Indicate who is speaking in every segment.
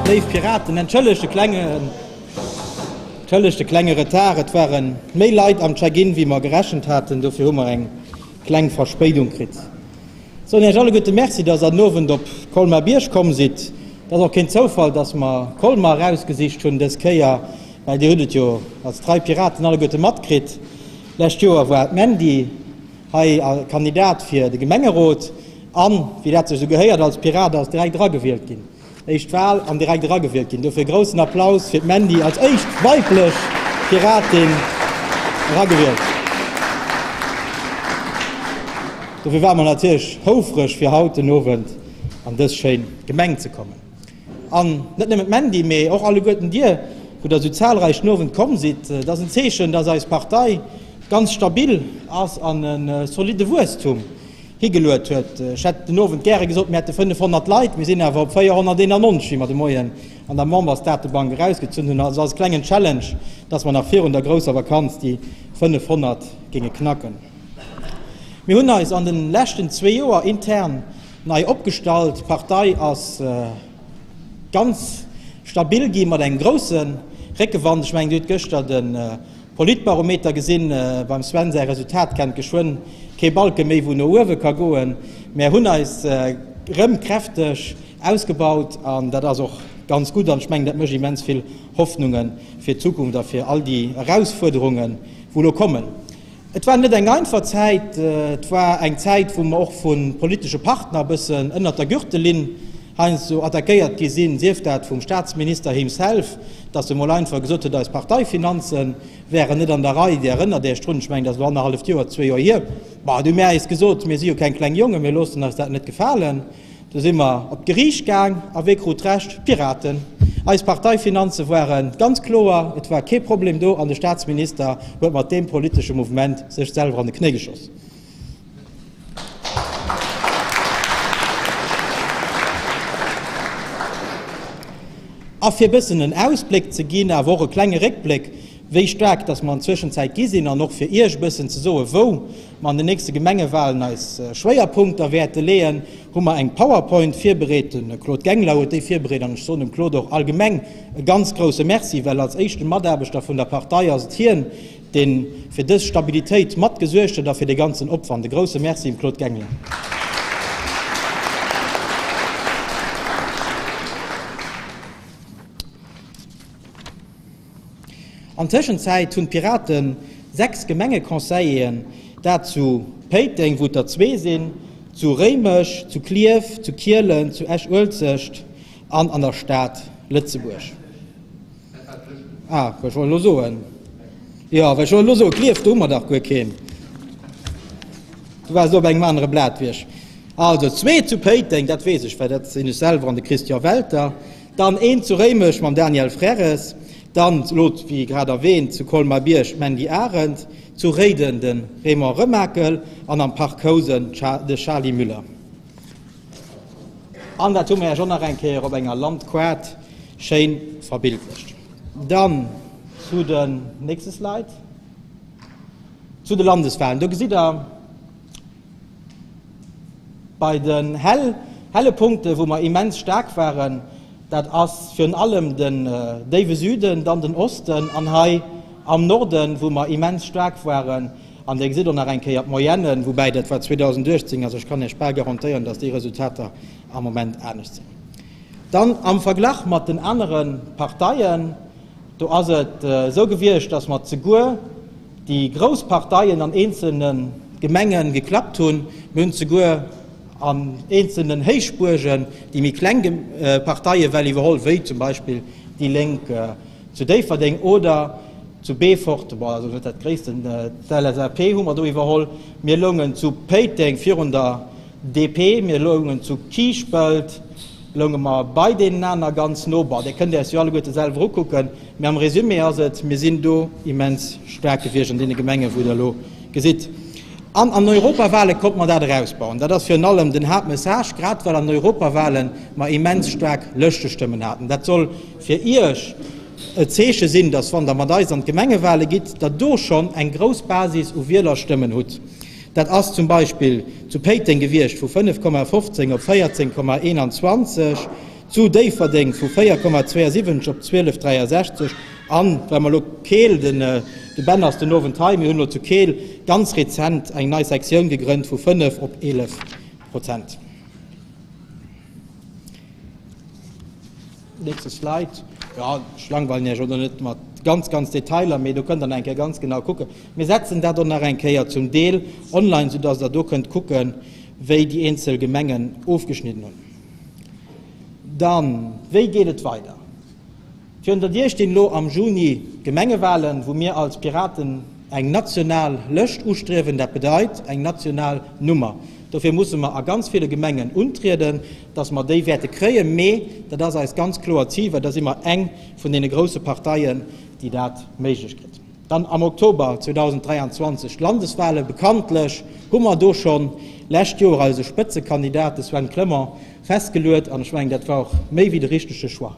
Speaker 1: Léif Piraten, entschëllegt de klenge, entschëllegt de klenge Retard. Et ware méi Leit am Check-in wéi mer gerechent haten, dofir hu mer eng kleng Verspéidung kritt. Soen Iech alleguerte Merci, dass Der den Owend op Colmar-Bierg komm sidd. Et ass och keen Zoufall, dass mer Colmar erausgesicht hunn dës Kéier, well Dir hutt et jo als trei Piraten alleguerte matkritt, Lescht Joer war d'Mandy hei Kandidat fir de Gemengerot an, wéi dat sech esou gehéiert als Pirat, ass direkt eragewielt ginn. Éischt Wal an direkt eragewielt ginn. Dofir e groussen Applaus fir d'Mandy als éischt weiblech Piratin eragewielt. Dofir ware mer natierlech houfreg fir haut den Owend an dës schéin Gemeng ze kommen. An net nëmmen d'Mandy, mee och alleguerten dir, wou der esou zahlreich den Owend komm sidd. Et ass en Zeechen, dass eis Partei ganz stabil ass an e solidde Wuesstum higeluet huet. Ech hätt den Owend gäre gesot, mir hätte 500 Leit, mir sinn awer op 491, wéi mer de Moien an der Membersdatebank erausgezunn hunn. Also als klengen Challenge, dass mer nach virun der grousser Vakanz déi 500 géinge knacken. Mir hunn eis an de leschten zwee Joer intern nei opgestallt. D'Partei ass ganz stabil gi mat engem grousse Réckewand. Ech mengen, Dir hutt gëschter de Politbarometer gesinn, beim Sven säi Resultat kennt geschwënn kee Balke méi wou no uewe ka goen. Mär hunn eis rëm kräfteg ausgebaut an dat ass och ganz gutt an ech mengen dat mécht immens vill Hoffnunge fir d'Zukunft a fir all déi Erausfuerderungen wou elo kommen. Et war net eng einfach Zäit. Et war eng Zäit wou mer och vu politesche Partner e bëssen ënnert der Gürtellinn heiansdo attackéiert gi sinn, sief dat vum Staatsminister himself, dass e mol einfach gesot huet, eis Parteifinanze wären net an der Rei. Dir erënnert Iech drun, ech mengen, dat ass elo annerhalleft Joer, zwee Joer hier. Bon, du hu mir eis gesot, mir si jo keng kleng Jongen, mir loossen eis dat net gefalen. Du si mer op d'Geriicht gaang a wee krut Recht? D'Piraten. Eis Parteifinanze ware ganz kloer, et war kee Problem do an de Staatsminister huet mat deem politesche Mouvement sech selwer an de Knéi geschoss. A fir e bëssen en Ausbléck ze ginn, awer och e klenge Réckbléck, wéi staark dass mer an Zwëschenzäit gi sinn an och fir Iech e bëssen ze soen, wou mer an den nächste Gemengewahlen eis Schwéierpunkter wäerte leeën, hu mer eng PowerPoint virbereet. De Claude Gengler huet déi virbereet an ech soen dem Claude och allgemeng e ganz grouse Merci, well als éischte Mataarbechter vun der Partei ass et hien, deen fir dës Stabilitéit mat gesuergt huet a fir dee ganzen Opwand. E grousse Merci dem Claude Gengler. An Tëschenzäit hunn d'Piraten 6 Gemengeconseilleren, dat zu Péiteng, wou et der zwee sinn, zu Réimech, zu Klierf, zu Kielen, zu Esch-Uelzecht an an der Stad Lëtzebuerg. Ah, well ech wollt elo soen, jo, well ech wollt elo soen, Klierf, do hu mer dach guer keen. Du waars elo op engem anere Blat wéi ech. Also zwee zu Péiteng, dat weess ech, well dat sinn ech selwer an de Christian Welter. Dann een zu Réimech mam Daniel Frères. Dann elo, wéi grad erwähnt, zu Colmar-Bierg d'Mandy Arendt, zu Réiden de Raymond Remakel an am Parc Housen de Charly Müller. An dat hu mer Iech och nach eng Kéier op enger Landkaart schéin verbildlecht. Dann zu den, nächste Slide, zu de Landeswahlen. Do gesitt Der bei den hell, helle Punkte, wou mer immens staark waren, dat ass virun allem den déiwe Süden, dann den Osten an hei am Norden, wou mer immens staark waren. An Dir gesitt och nach eng Kéier d'Moyennen, woubäi dat war 2018, also ech kann Iech bal garantéieren, dass déi Resultater am Moment anescht sinn. Dann am Verglach mat den anere Parteien, do ass et esou gewiescht, dass mer zeguer déi grouss Parteien an eenzelne Gemenge geklappt hunn. Mir hunn zeguer an eenzelnen Héichbuergen déi méi kleng Parteie well iwwerholl, wéi zum Beispill déi Lénk zu Déifferdeng oder zu Beefort, bon, also net dat gréissten, d'LSAP hu mer do iwwerholl. Mir loungen zu Péiteng virun der DP, mir loungen zu Kiischpelt, lounge mer bei deenen aner ganz no. Bon, Dir kënnt Iech jo alleguerte selwer ukucken, mee am Résumé ass et, mir sinn do immens staark gewiescht an deene Gemengen, wou Der elo gesitt. An an Europawale konnte mer dat erausbauen. Dat ass virun allem den Haaptmessage, grad well an Europawale mer immens staark Lëschtestëmmen haten. Dat soll fir Iech e Zeeche sinn, dass wann Der mat eis an d'Gemengewale gitt, Der do schonn eng grouss Basis u Wielerstëmmen hutt. Dat ass zum Beispill zu Péiteng gewiescht vu 5,15 op 14,21. Zu Déifferdeng vu 4,72 op 12,63. An, well mer elo Keel, den de Ben ass den Owend hei, mir hunn elo zu Keel ganz rezent eng nei Sektioun gegrënnt, vu 5 op 11 Prozent. Nächste Slide. Jo, ech langweilen Iech och net mat ganz, ganz Detailer, mee do kënnt Der nach eng Kéier ganz genau kucken. Mir setzen dat och nach eng Kéier zum Deel online, soudass Der do kënnt kucken, wéi déi eenzel Gemengen ofgeschnidden hunn. Dann, wéi geet et weider? Virun der Dier stinn elo am Juni d'Gemengewalen, wou mir als Piraten eng national Lëscht ustriewen. Dat bedeit eng national Nummer. Dofir musse mer a ganz ville Gemengen untrieden, dass mer déi wäerte kréien. Mee dat ass eist ganz kloert Zil, well da si mer eng vun deene grousse Parteien, déi dat méiglech kritt. Dann am Oktober 2023 d'Landeswalen. Bekanntlech hu mer do schonn lescht Joer eise Spëtzekandidat, de Sven Clement, festgeluet. An ech mengen, dat war och méi wéi de richtege Choix.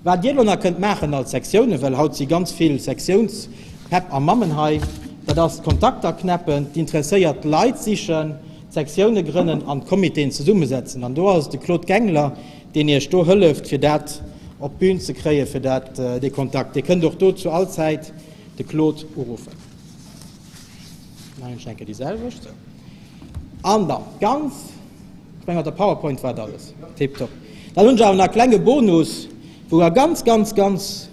Speaker 1: Wat Dir elo nach kënnt maachen als Sektiounen, well haut si ganz vill Sektiounspäpp a Mammen hei, dat ass d'Kontakter knäppen, d'interesséiert Leit sichen, d'Sektioune grënnen an d'Comitéen zesummesetzen. An do ass et de Claude Gengler, deen Iech do hëlleft, fir dat op d'Bün ze kréien, fir dat, dee Kontakt. Dir kënnt och do zu all Zäit de Claude uruffen. Nach eng Kéier déi selwecht. Sou. An dann ganz. Ech mengen mat der Powerpoint war et alles tiptop. Dann hunn ech awer nach e klenge Bonus, wou a ganz, ganz, ganz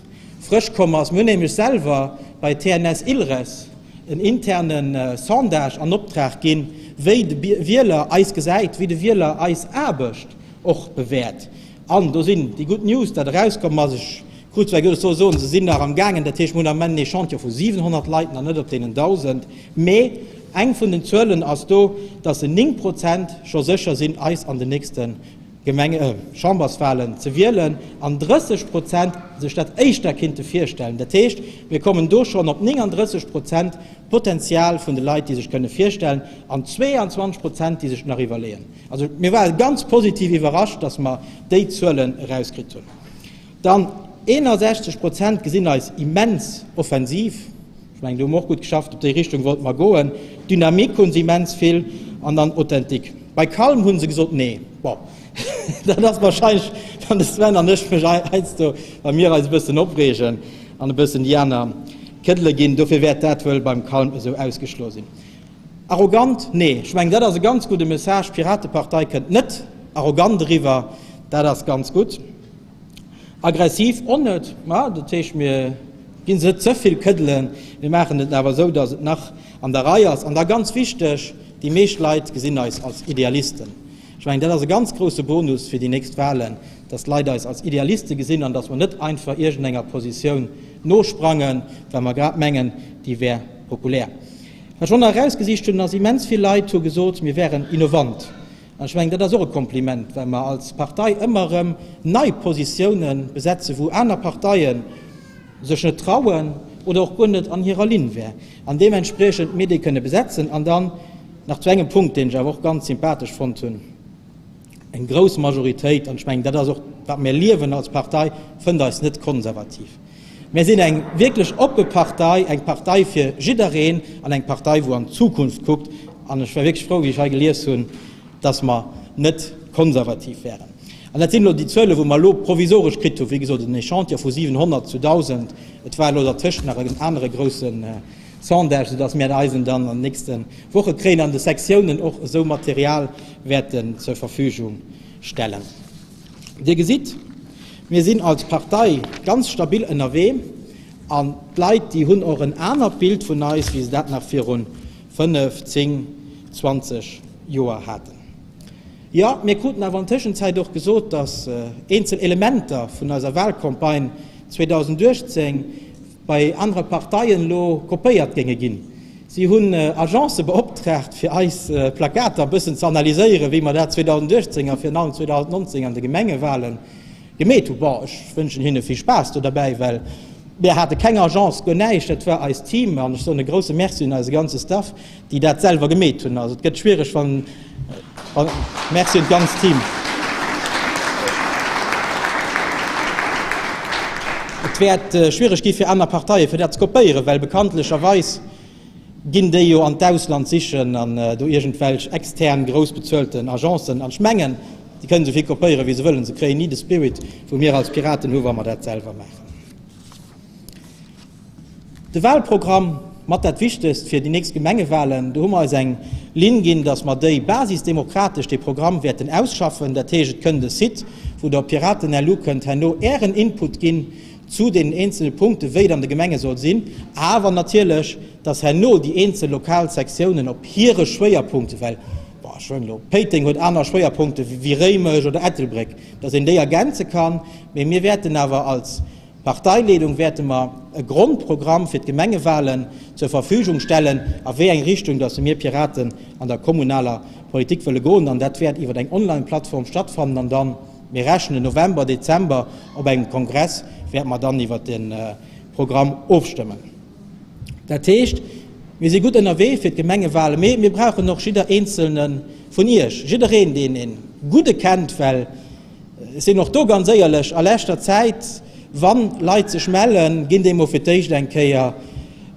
Speaker 1: frësch komm ass. Mir hunn nämlech selwer bei TNS Ilres en interne Sondage an Optrag ginn, wéi de Wieler eis gesäit, wéi de Wieler eis Aarbecht och bewäert. An do sinn déi gutt News, dat erauskomm ass, ech krut zwar gesot, ech soll soen, se sinn nach am gaangen, dat heescht, mir hunn am Ament en Echantillon vu 700 Leit, nach net op deenen 1.000, mee eng vun den Zuelen ass do, dass se 9 Prozent scho sécher sinn, eis an den nächste Gemenge-, Chamberswahlen ze wielen an 30 Prozent sech dat éischter kinnte virstellen. Dat heescht, mir kommen do schonn op 39 Prozent Potenzial vun de Leit, déi sech kënne virstellen, an 22 Prozent, déi sech nach iwwerleeën. Also mir ware ganz positiv iwwerrascht, dass mer déi Zuelen erauskritt hunn. Dann 61 Prozent gesinn eis immens offensiv. Ech mengen, do hu mer och gutt geschafft, op déi Richtung wollte mer goen. Dynamik hu se immens vill an dann authentique. Bei calme hu se gesot, nee. Bon, dat ass wahrscheinlech, wann de Sven an ech mech heiansdo, wa mir eis e bëssen opreegen an e bëssen déi aner Këddele ginn. Dofir wäert dat wuel beim calme esou ausgeschloe sinn. Arrogant? Nee, ech mengen, dat ass e ganz gudde Message. D'Piratepartei kënnt net arrogant eriwwer, dat ass ganz gutt. Aggressiv? Och net. Ma dat heescht, mir gi se net ze vill Këddelen, mir maachen et awer esou, datt et nach an der Rei ass. An da ganz wichteg, déi meescht Leit gesinn eis als Idealisten. Ech mengen, dat ass e ganz grousse Bonus fir déi nächst Wahlen, datt d'Leit eis als Idealiste gesinn an datt mer net einfach iergendenger Positioun nosprangen, well mer grad mengen, déi wär populär. Wat ech och nach erausgesicht hunn, ass, immens vill Leit hu gesot, mir wären innovant. An ech mengen, dat ass och e Kompliment, well mer als Partei ëmmer erëm nei Positioune besetzen, wou aner Parteie sech net trauen oder och guer net an hirer Linn wär. An deementspriechend mir déi kënne besetzen. An dann nach zu engem Punkt, deen ech awer och ganz sympathesch fonnt hunn, Eng grouss Majoritéit, an ech mengen, dat ass och, wat mir liewen als Partei, fënnt eis net konservativ. Mir sinn eng wierklech oppe Partei, eng Partei fir jiddereen an eng Partei, wou an d'Zukunft kuckt. An ech war wierklech frou, wéi ech hei gelies hunn, dass mer net konservativ wären. An dat sinn elo déi Zuelen, wou mer elo provisoresch kritt hunn, wéi gesot, en Echantillon vu 700 zu 1.000. Et war elo dertëscht nach en anere grousse Sondage, soudass mir eisen dann an den nächste Woche kréien an de Sektiounen och esou Material wäerten zur Verfügung stellen. Dir gesitt, mir sinn als Partei ganz stabil ënnerwee an d'Leit, déi hunn och en anert Bild vun eis, wéi se dat nach viru 5, 10, 20 Joer haten. Jo, mir kruten awer an Tëschenzäit och gesot, dass eenzel Elementer vun eiser Wahlcampagne 2018 bei anere Parteien elo kopéiert géinge ginn. Si hunn Agencë beoptraagt, fir eis Plakater e bëssen ze analyséieren, wéi mer dat 2018 a virun allem 2019 an de Gemengewale gemeet hunn. Bon, ech wënschen hinne vill Spaass do derbäi, well mir hate keng Agence, guer näischt, dat war eist Team an ech soen e grousse Merci un eise ganze Staff, déi dat selwer gemeet hunn. Also et gëtt schwiereg, wann, Merci un d'ganzt Team. Et wäert schwiereg gi fir aner Parteien, fir dat ze kopéieren, well bekanntlecherweis ginn déi jo an d'Ausland sichen an do iergendwelch extern grouss bezuelten Agencen. An ech mengen. Déi kënnen esou vill kopéieren, wéi se wëllen, se kréien ni de Spirit, wou mir als Piraten hu wa mer dat selwer maachen. De Wahlprogramm, mat dat Wichtegst fir déi nächst Gemengewahlen, do hu mer eis eng Linn ginn, datt mer déi basisdemokratesch, dee Programm wäerten ausschaffen. Dat heescht, et kënnt e Site, wou Der op piraten.lu kënnt herno Ären Input ginn zu deenen eenzele Punkten, wéi et an de Gemenge soll sinn, awer natierlech, datt herno déi eenzel lokal Sektiounen op hire Schwéierpunkten, well, bon, ech soen elo, Péiteng huet aner Schwéierpunkte wéi Réimech oder Ettelbréck, datt een déi ergänze kann. Mee mir wäerten awer als Parteileedung wäerte mer e Grondprogramm fir d'Gemengewahlen zur Verfügung stellen, a wéi eng Richtung datt mir Piraten an der kommunaler Politik wëlle goen. An dat wäert iwwer eng Online-Plattform stattfannen an dann, mir rechnen November, Dezember, op engem Kongress wäerte mer dann iwwer de Programm ofstëmmen. Dat heescht, mir si gutt ënnerwee fir d'Gemengewahlen, mee mir brauchen och jidder eenzelne vun Iech, jiddereen, deen e Gudde kennt, well Ech sinn och do ganz éierlech, a leschter Zäit, wa Leit sech mellen, ginn déi emol fir d'éischt eng Kéier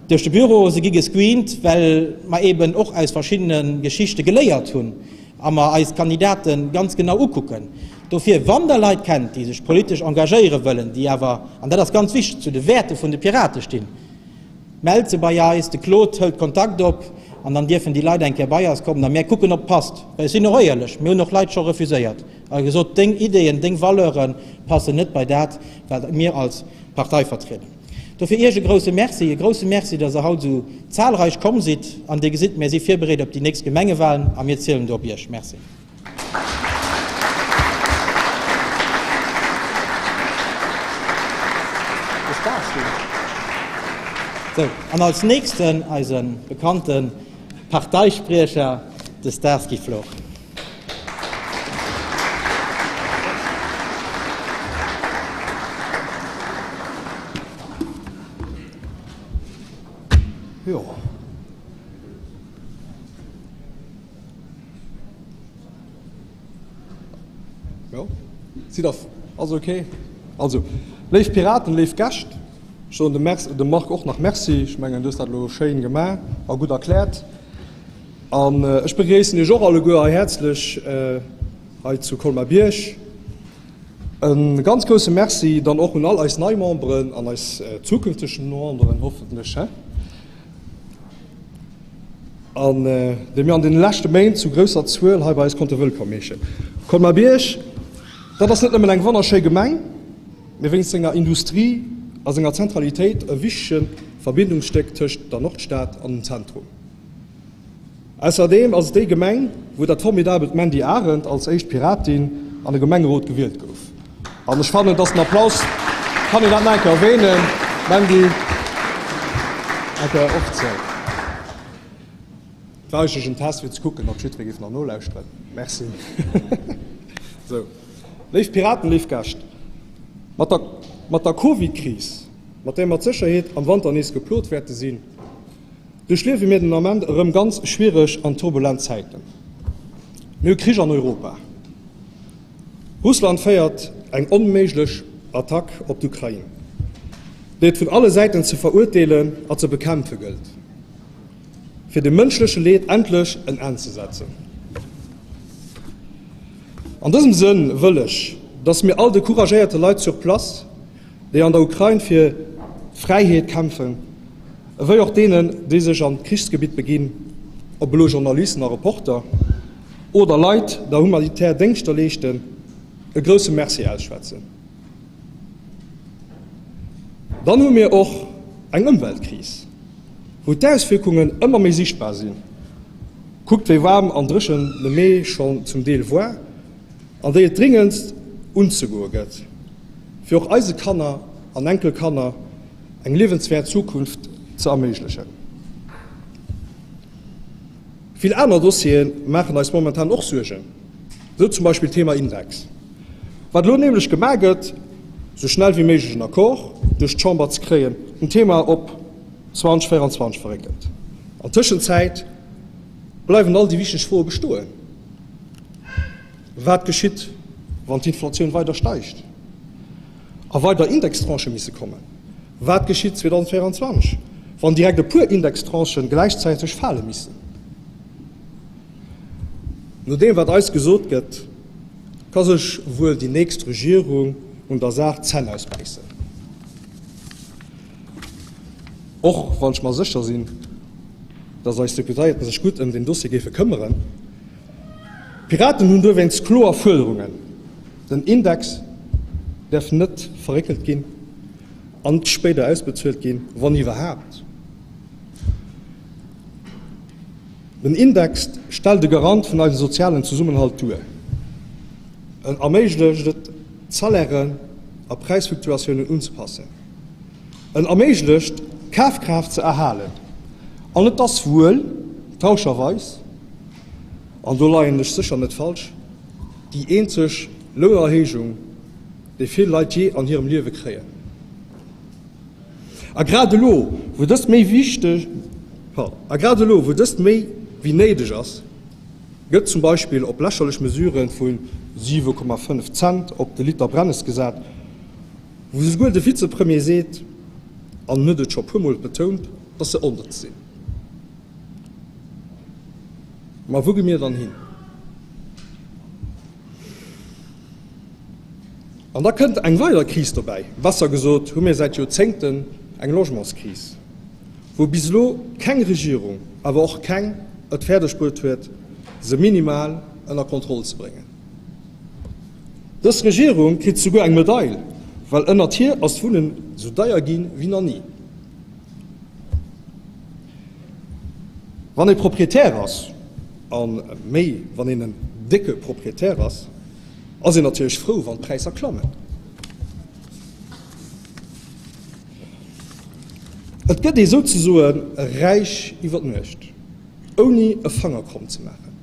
Speaker 1: duerch de Büro, se gi gescreent, well mer eeben och aus verschiddene Geschichte geléiert hunn a mer eis Kandidate ganz genau ukucken. Dofir, wann Der Leit kennt, déi sech politesch engagéiere wëllen, déi awer, an dat ass ganz wichteg, zu de Wäerte vun de Pirate stinn, mellt se bei eis, de Claude hëlt Kontakt op an dann dierfen déi Leit eng Kéier bei eis kommen a mär kucken, ob et passt. Well ech sinn och éierlech, mir hunn och Leit scho refuséiert. A gesot, Deng Ideeën, deng Valeure passen net bei dat, wat mir als Partei vertrieden. Dofir Iech e grouse Merci, e grouse Merci, dass Der haut esou zahlreich komm sidd. An Dir gesitt, mir si virbereet op déi nächst Gemengewahlen a mir zielen do op Iech. Merci. Sou, an als nächsten eise bekannte Parteispriecher, de Starsky Flor.
Speaker 2: Jo. Jo. Sidd der, ass ok? Also, léif Piraten, léif Gäscht, ech soen dem Merci, dem Marc och nach Merci. Ech mengen, du hues dat elo schéin gemaach a gutt erkläert. An ech begréissen Iech och alleguer hei häerzlech hei zu Colmar-Bierg. E ganz grousse Merci dann och un all eis nei Memberen an eis zukünfteg Memberen hoffentlech, an déi mir an deene leschte Méint zu grousser Zuel hei bei eis konnte wëllkomm heeschen. Colmar-Bierg, dat ass net nëmmen eng wonnerschéi Gemeng, mee wéinst senger Industrie a senger Zentralitéit e wichtege Verbindungsstéck tëscht der Nordstad an dem Zentrum. Ausserdeem ass et déi Gemeng, wou dat formidabelt Mandy Arendt als éischt Piratin an de Gemengerot gewielt gouf. An ech fannen, et ass en Applaus, kann een dat nach eng Kéier erwähnen, Mandy, eng Kéier offiziell. Et war eigentlech en Test, fir ze kucken, ob jiddweree géif nach nolauschteren. Merci. Sou, léif Piraten, léif Gäscht, mat der, mat der Covid-Kris, mat där mer mat Sécherheet am Wanter nees geplot wäerte sinn, Duerchliewe mir den Ament erëm ganz schwiereg an turbulent Zäiten. Mir hu Krich an Europa. Russland féiert eng onméiglech Attack op d'Ukrain, déi et vun alle Säiten ze verurteelen a ze bekämpfe gëllt, fir dem mënschleche Leed endlech en Enn ze setzen. An dësem Sënn wëll ech, datt mir all de couragéierte Leit sur place, déi an der Ukrain fir d'Fräiheet kämpfen, ewéi och deenen, déi sech an d'Krichsgebitt beginn, ob elo Journalisten a Reporter oder Leit, der humanitär Déngschter leeschten, e grousse Merci ausschwätzen. Dann hu mir och eng Ëmweltkris, wou d'Auswierkungen ëmmer méi sichtbar sinn. Kuckt, wéi waarm an dréchen de Mee schonn zum Deel war. An déi et dringendst unzegoe gëtt, fir och eise Kanner an Enkelkanner eng liewenswäert Zukunft ze erméiglechen. Vill aner Dossiere maachen eis momentan och Suergen, esou zum Beispill d'Thema Index. Wat elo nämlech gemaach gëtt, esou schnell wéi méiglech en Accord duerch d'Chamber ze kréien, den Thema op 2024 verréckelt. An Tëschenzäit bleiwen all déi wichteg Froe bestoen. Wat geschitt, wann d'Inflatioun weider steigt a weider Indextranchë misse kommen? Wat geschitt 2024, wann direkt e puer Indextranchë gläichzäiteg fale missen? No deem, wat eis gesot gëtt, Ka sech wuel déi nächst Regierung un der Saach d'Zänn ausbäissen. Och wann ech mer sécher sinn, datt eis Deputéierten sech gutt ëm deen Dossier géife këmmeren. D'Piraten hunn dowéinst kloer Fuerderungen, Den Index däerf net verréckelt ginn an spéider ausbezuelt ginn, wann iwwerhaapt. Den Index stellt e Garant vun eisem sozialen Zesummenhalt duer. En erméiglecht et, d'Salairen a Präisfluktuatiounen unzepassen. En erméiglecht, d'Kafkraaft ze erhalen. An et ass wuel, trauscherweis, an do leien ech sécher net falsch, déi eenzeg Lounerhéijung, déi vill Leit jee an hirem Liewe kréien. A grad elo, wou dëst méi wichteg, pardon, a grad elo, wou dëst méi wéi néideg ass, gëtt zum Beispill op lächerlech Mesurë vu 7,5 Cent op de Liter Brennes gesat, wou souguer de Vizepremier seet, an en huet et scho puermol betount, dass se onnëtz sinn. Ma wou gi mir dann hin? An da kënnt eng weider Kris dobäi, besser gesot hu mir säit Joerzéngten eng Logementskris, wou bis elo keng Regierung, awer och keng, et fäerdeg bruet huet, se minimal ënner Kontroll ze bréngen. Dës Regierung kritt souguer eng Medail, well ënnert hir ass d'Wunnen sou deier gi wéi nach ni. Wann ee Proprietär ass, a méi wann een en décke Proprietär ass, ass een natierlech frou, wann d'Präisser klammen. Et gëtt ee souzesoe räich iwwer d'Nuecht, ouni e Fanger kromm ze maachen.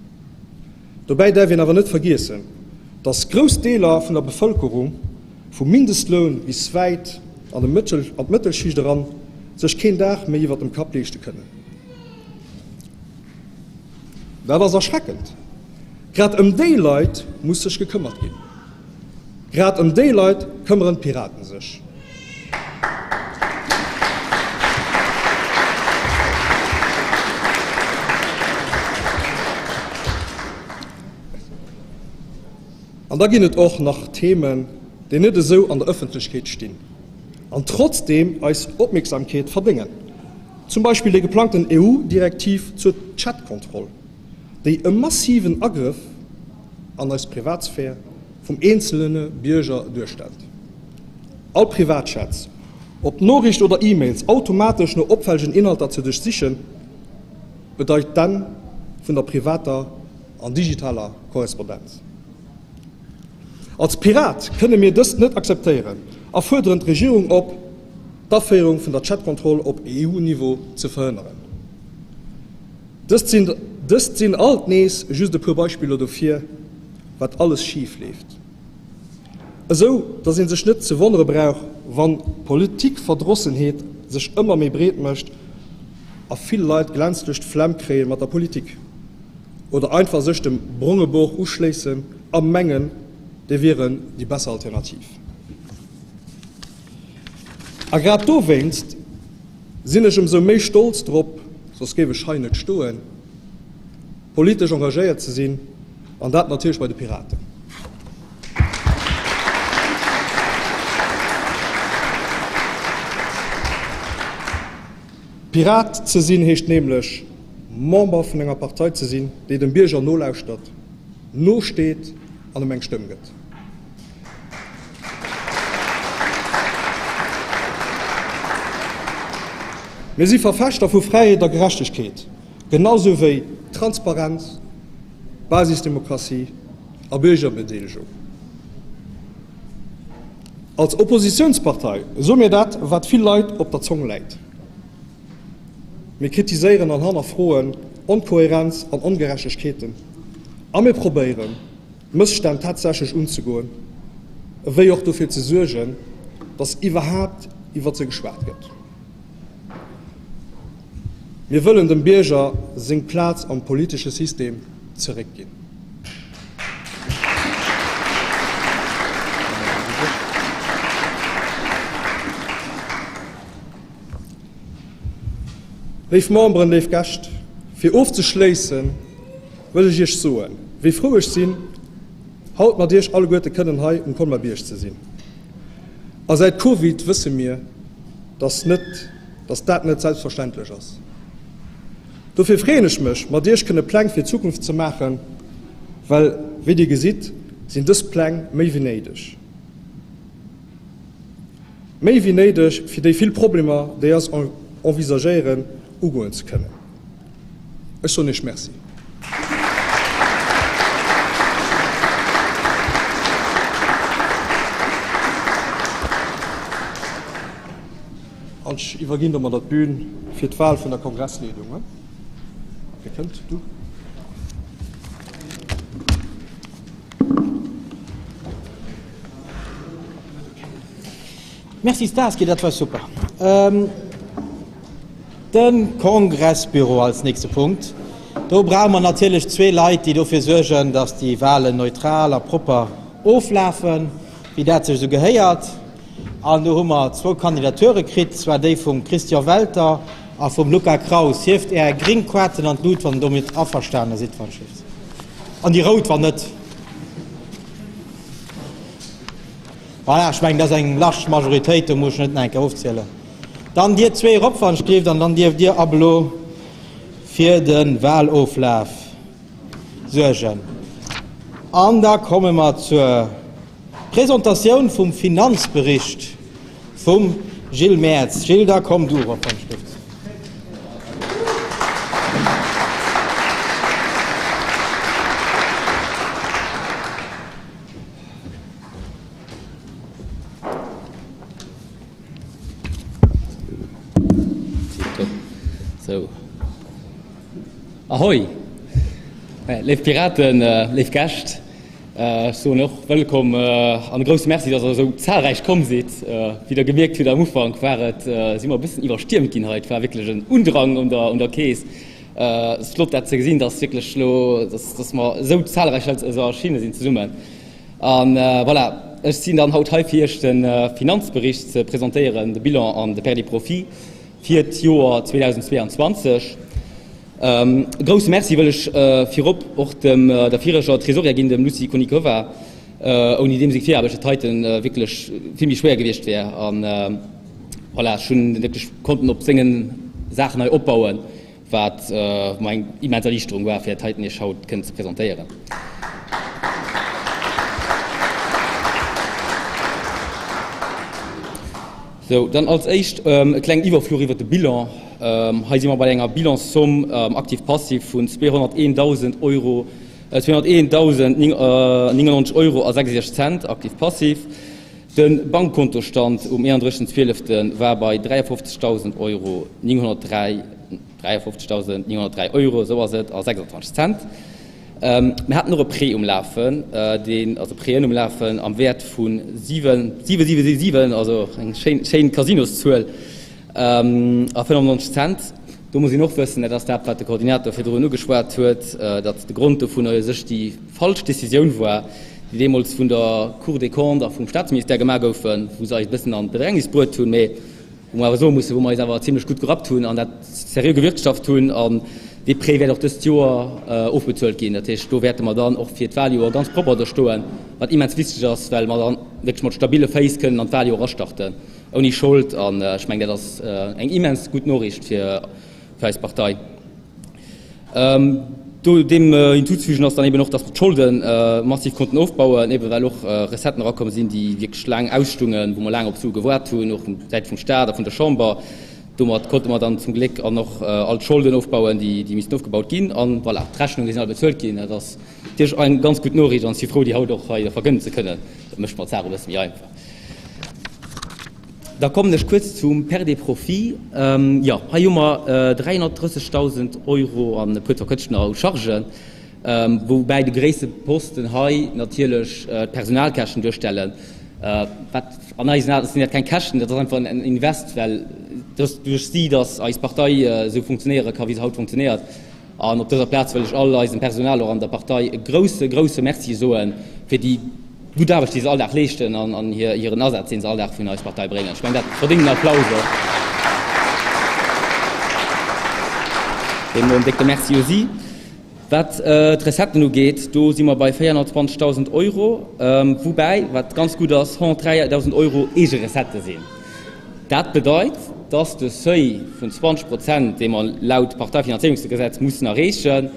Speaker 2: Dobäi däerf een awer net vergiessen, datt grouss Deeler vun der Bevëlkerung, vum Mindestloun bis wäit an d'Mëttelschicht eran, sech keen Daach méi iwwer dem Kapp leeschte kënnen. Dat ass erschreckend. Grad ëm déi Leit muss sech gekëmmert ginn. Grad ëm déi Leit këmmeren d'Piraten sech. An da ginn et och nach Themen, déi net esou an der Ëffentlechkeet stinn an trotzdeem eis Opmierksamkeet verdéngen. Zum Beispill déi geplangten EU-Direktiv zur Chatkontroll, déi e massiven Agrëff an eis Privatsphär vum eenzelne Bierger duerstellt. All Privatchats, ob Noriicht oder E-Mails, automatesch no opfällegen Inhalter ze duerchsichen, bedeit d'Enn vun der privater an digitaler Korrespondenz. Als Pirat kënne mir dëst net akzeptéieren a fuerderen d'Regierung op, d'Aféierung vun der Chatkontroll op EU-Niveau ze verhënneren. Dëst sinn dëst sinn alt nees just e puer Beispiller dofir, wat alles schif leeft. Esou datt ee sech net ze wonnere brauch, wann d'Politikverdrossenheet sech ëmmer méi breet mécht a vill Leit glänzlech d'Flemm kréie mat der Politik. Oder einfach sech dem bronge Bord uschléissen a mengen, déi wieren déi besser Alternativ. A grad dowéinst sinn ech ëmsou méi stolz drop, soss géif ech hei net stoen, politesch engagéiert ze sinn, an dat natierlech bei de Piraten. Pirat ze sinn heescht nämlech, Member vun enger Partei ze sinn, déi dem Bierger nolauschtert, nosteet an em eng Stëmm gëtt. Mir si Verfechter vu Fräiheet a Gerechtegkeet, genau sou wéi Transparenz, Basisdemokratie a Biergerbedeelegung. Als Oppositiounspartei soe mir dat, wat vill Leit op der Zong läit. Mir kritiséieren an hannerfroen Onkohärenz an Ongerechtegkeeten a mir probéieren, d'Mësstänn tatsächlech unzegoen, ewéi och dofir ze suergen, datt iwwerhaapt iwwer se geschwat gëtt. Mir wëllen dem Bierger seng Plaz am politesche System zeréckginn. Léif Memberen, léif Gäscht, fir ofzeschléissen, wëll ech Iech soen, wéi frou ech sinn, haut mat Iech alleguerte kënnen hei um Colmer-Bierg ze sinn. A säit Covid wësse mir, dass net, dass dat net selbstverständlech ass. Dofir freeën ech mech, mat Iech kënne Pläng fir d'Zukunft ze maachen, well, wéi Dir gesitt, sinn dës Pläng méi wéi néideg. Méi wéi néideg, fir déi vill Problemer, déi eis envisagéieren, ugoen ze kënnen. Ech soen Iech Merci. An ech iwwerginn domadder d'Bün fir d'Wahl vun der Kongressleedung. Wie kënnt? Du?
Speaker 1: Merci Starsky, dat war super. De Kongressbüro als nächste Punkt. Do brauche mer natierlech zwee Leit, déi dofir suergen, datt déi Wahlen neutral a propper oflafen, wéi dat sech esou gehéiert. An do hu mer zwou Kandidature kritt, zwar déi vum Christian Welter a vum Luca Kraus. Hieft Är gréng Koarten an d'Lut, wann Der domat averstane sidd, wann ech. An déi rout, wann net. Voilà, ech mengen, dat ass eng large Majoritéit, do muss ech net nach eng Kéier ofzielen. Dann dir zwee erop, wann ech dierft, an dann dierft Dir ab elo fir de Wahloflaf suergen. An da komme mer zur Presentatioun vum Finanzbericht vum Gilles Merz. Gilles, da komm du erop, wann ech dierft.
Speaker 3: Sou. Ahoi! Léif Piraten, léif Gäscht, ech soen och wëllkomm an e grousse Merci, dass der esou zahlreich komm sidd. Wéi der gemierkt hutt am Ufank, war et, si mer e bëssen iwwerstiermt ginn hei. Et war wierklech en Undrang un der, un der Kees. Et ass flott dat ze gesinn, dass wierklech elo, dass, dass mer esou zahlreich hei esou erschinne sinn zesummen. An voilà, ech sinn dann haut hei fir Iech de Finanzbericht ze presentéieren, de Bilan an de Perdu-Profit fir d'Joer 2022. E grousse Merci wëll ech virop och dem der vireger Tresorière ginn, dem Lucie Konikova, ouni deem seng Viraarbecht dat heiten wierklech vill méi schwéier gewiescht wär. An voilà, ech hunn wierklech konnten op sengen Saachen hei opbauen. Wat mer eng immens Erliichterung war, fir dat heiten Iech haut kënnen ze presentéieren. Sou, dann als éischt e klengen Iwwerfluch iwwert de Bilan. Hei si mer bei enger Bilanszomm aktiv-passiv vun 201.000 Euro, 201.099 Euro a 66 Cent aktiv-passiv. De Bankkontostand um 31 12 war bei 53.000 Euro 903, 53.903 Euro, esou ass et, a 26 Cent. Mir haten och e Prêt um Lafen, deen, also Prêten um Lafen am Wäert vu 7, 7777, also eng schéin, schéin Casinoszuel, a 95 Cent. Do muss een och wëssen, dat ass dat, wat de Koordinator virdrun ugeschwat huet, datt de Grond dovunner u sech déi falsch Décisioun war, déi deemools vun der Cour des Comptes a vum Statsministère gemaach goufen, wou se eis e bëssen an d'Bedrängnis bruet hunn, mä wou mer awer soe mussen, wou mer eis awer zimlech gutt gerappt hunn an dat seriö gewirtschaft hunn. An dee Prêt wäert och dëst Joer ofbezuelt ginn. Dat heescht, do wäerte mer dann och fir d'Wahljoer ganz propper do stoen, wat immens wichteg ass, well mer dann wierklech mat stabile Féiss kënnen an d'Wahljoer erastarten, ouni Schold. An ech mengen, dat ass eng immens gutt Noriicht fir eis Partei. Do deem hinzuzefügen ass dann eben och, dass mer d'Scholde massiv konnten ofbauen, eben well och Recetten erakomm sinn, déi wierklech laang ausstungen, wou mer laang op Sue gewaart hunn, och vun Säit vum Stat a vun der Chamber. Domat konnte mer dann zum Gléck an och all d'Scholden ofbauen, déi missten ofgebaut ginn. An voilà, d'Rechnunge sinn all bezuelt ginn. Dat ass natierlech eng ganz gutt Noriicht an ech si frou, déi haut och hei verkënnen ze kënnen. Dat mécht mer d'Saach e bësse méi einfach. Da kommen ech kuerz zum Perte et profit. Jo, hei hu mer 330.000 Euro an e puer zerquëtschten u Chargen, woubäi de gréisste Posten hei natierlech d'Personalkäschten duerstellen. Wat an eisen Aen sinn dat keng Käschten, dat ass einfach en Invest, well et ass duerch si, datt eis Partei esou funktionéiere ka wéi se haut funktionéiert. An op dëser Plaz wëll ech all eisem Personal och an der Partei e grousse, grousse Merci soe fir déi gutt Aarbecht, déi se all Dag leeschten an hiren Asaz, deen se all Dag vun eis Partei bréngen. Ech mengen, dat verdéngt en Applaus och. Deemno en décke Merci u si. Wat d'Recetten ugeet, do si mer bei 420.000 Euro, woubäi, wat ganz gutt ass, 103.000 Euro eege Recettë sinn. Dat bedeit, dass de Seuil vun 20 Prozent, dee mer laut Parteifinanzéierungsgesetz mussen erreechen,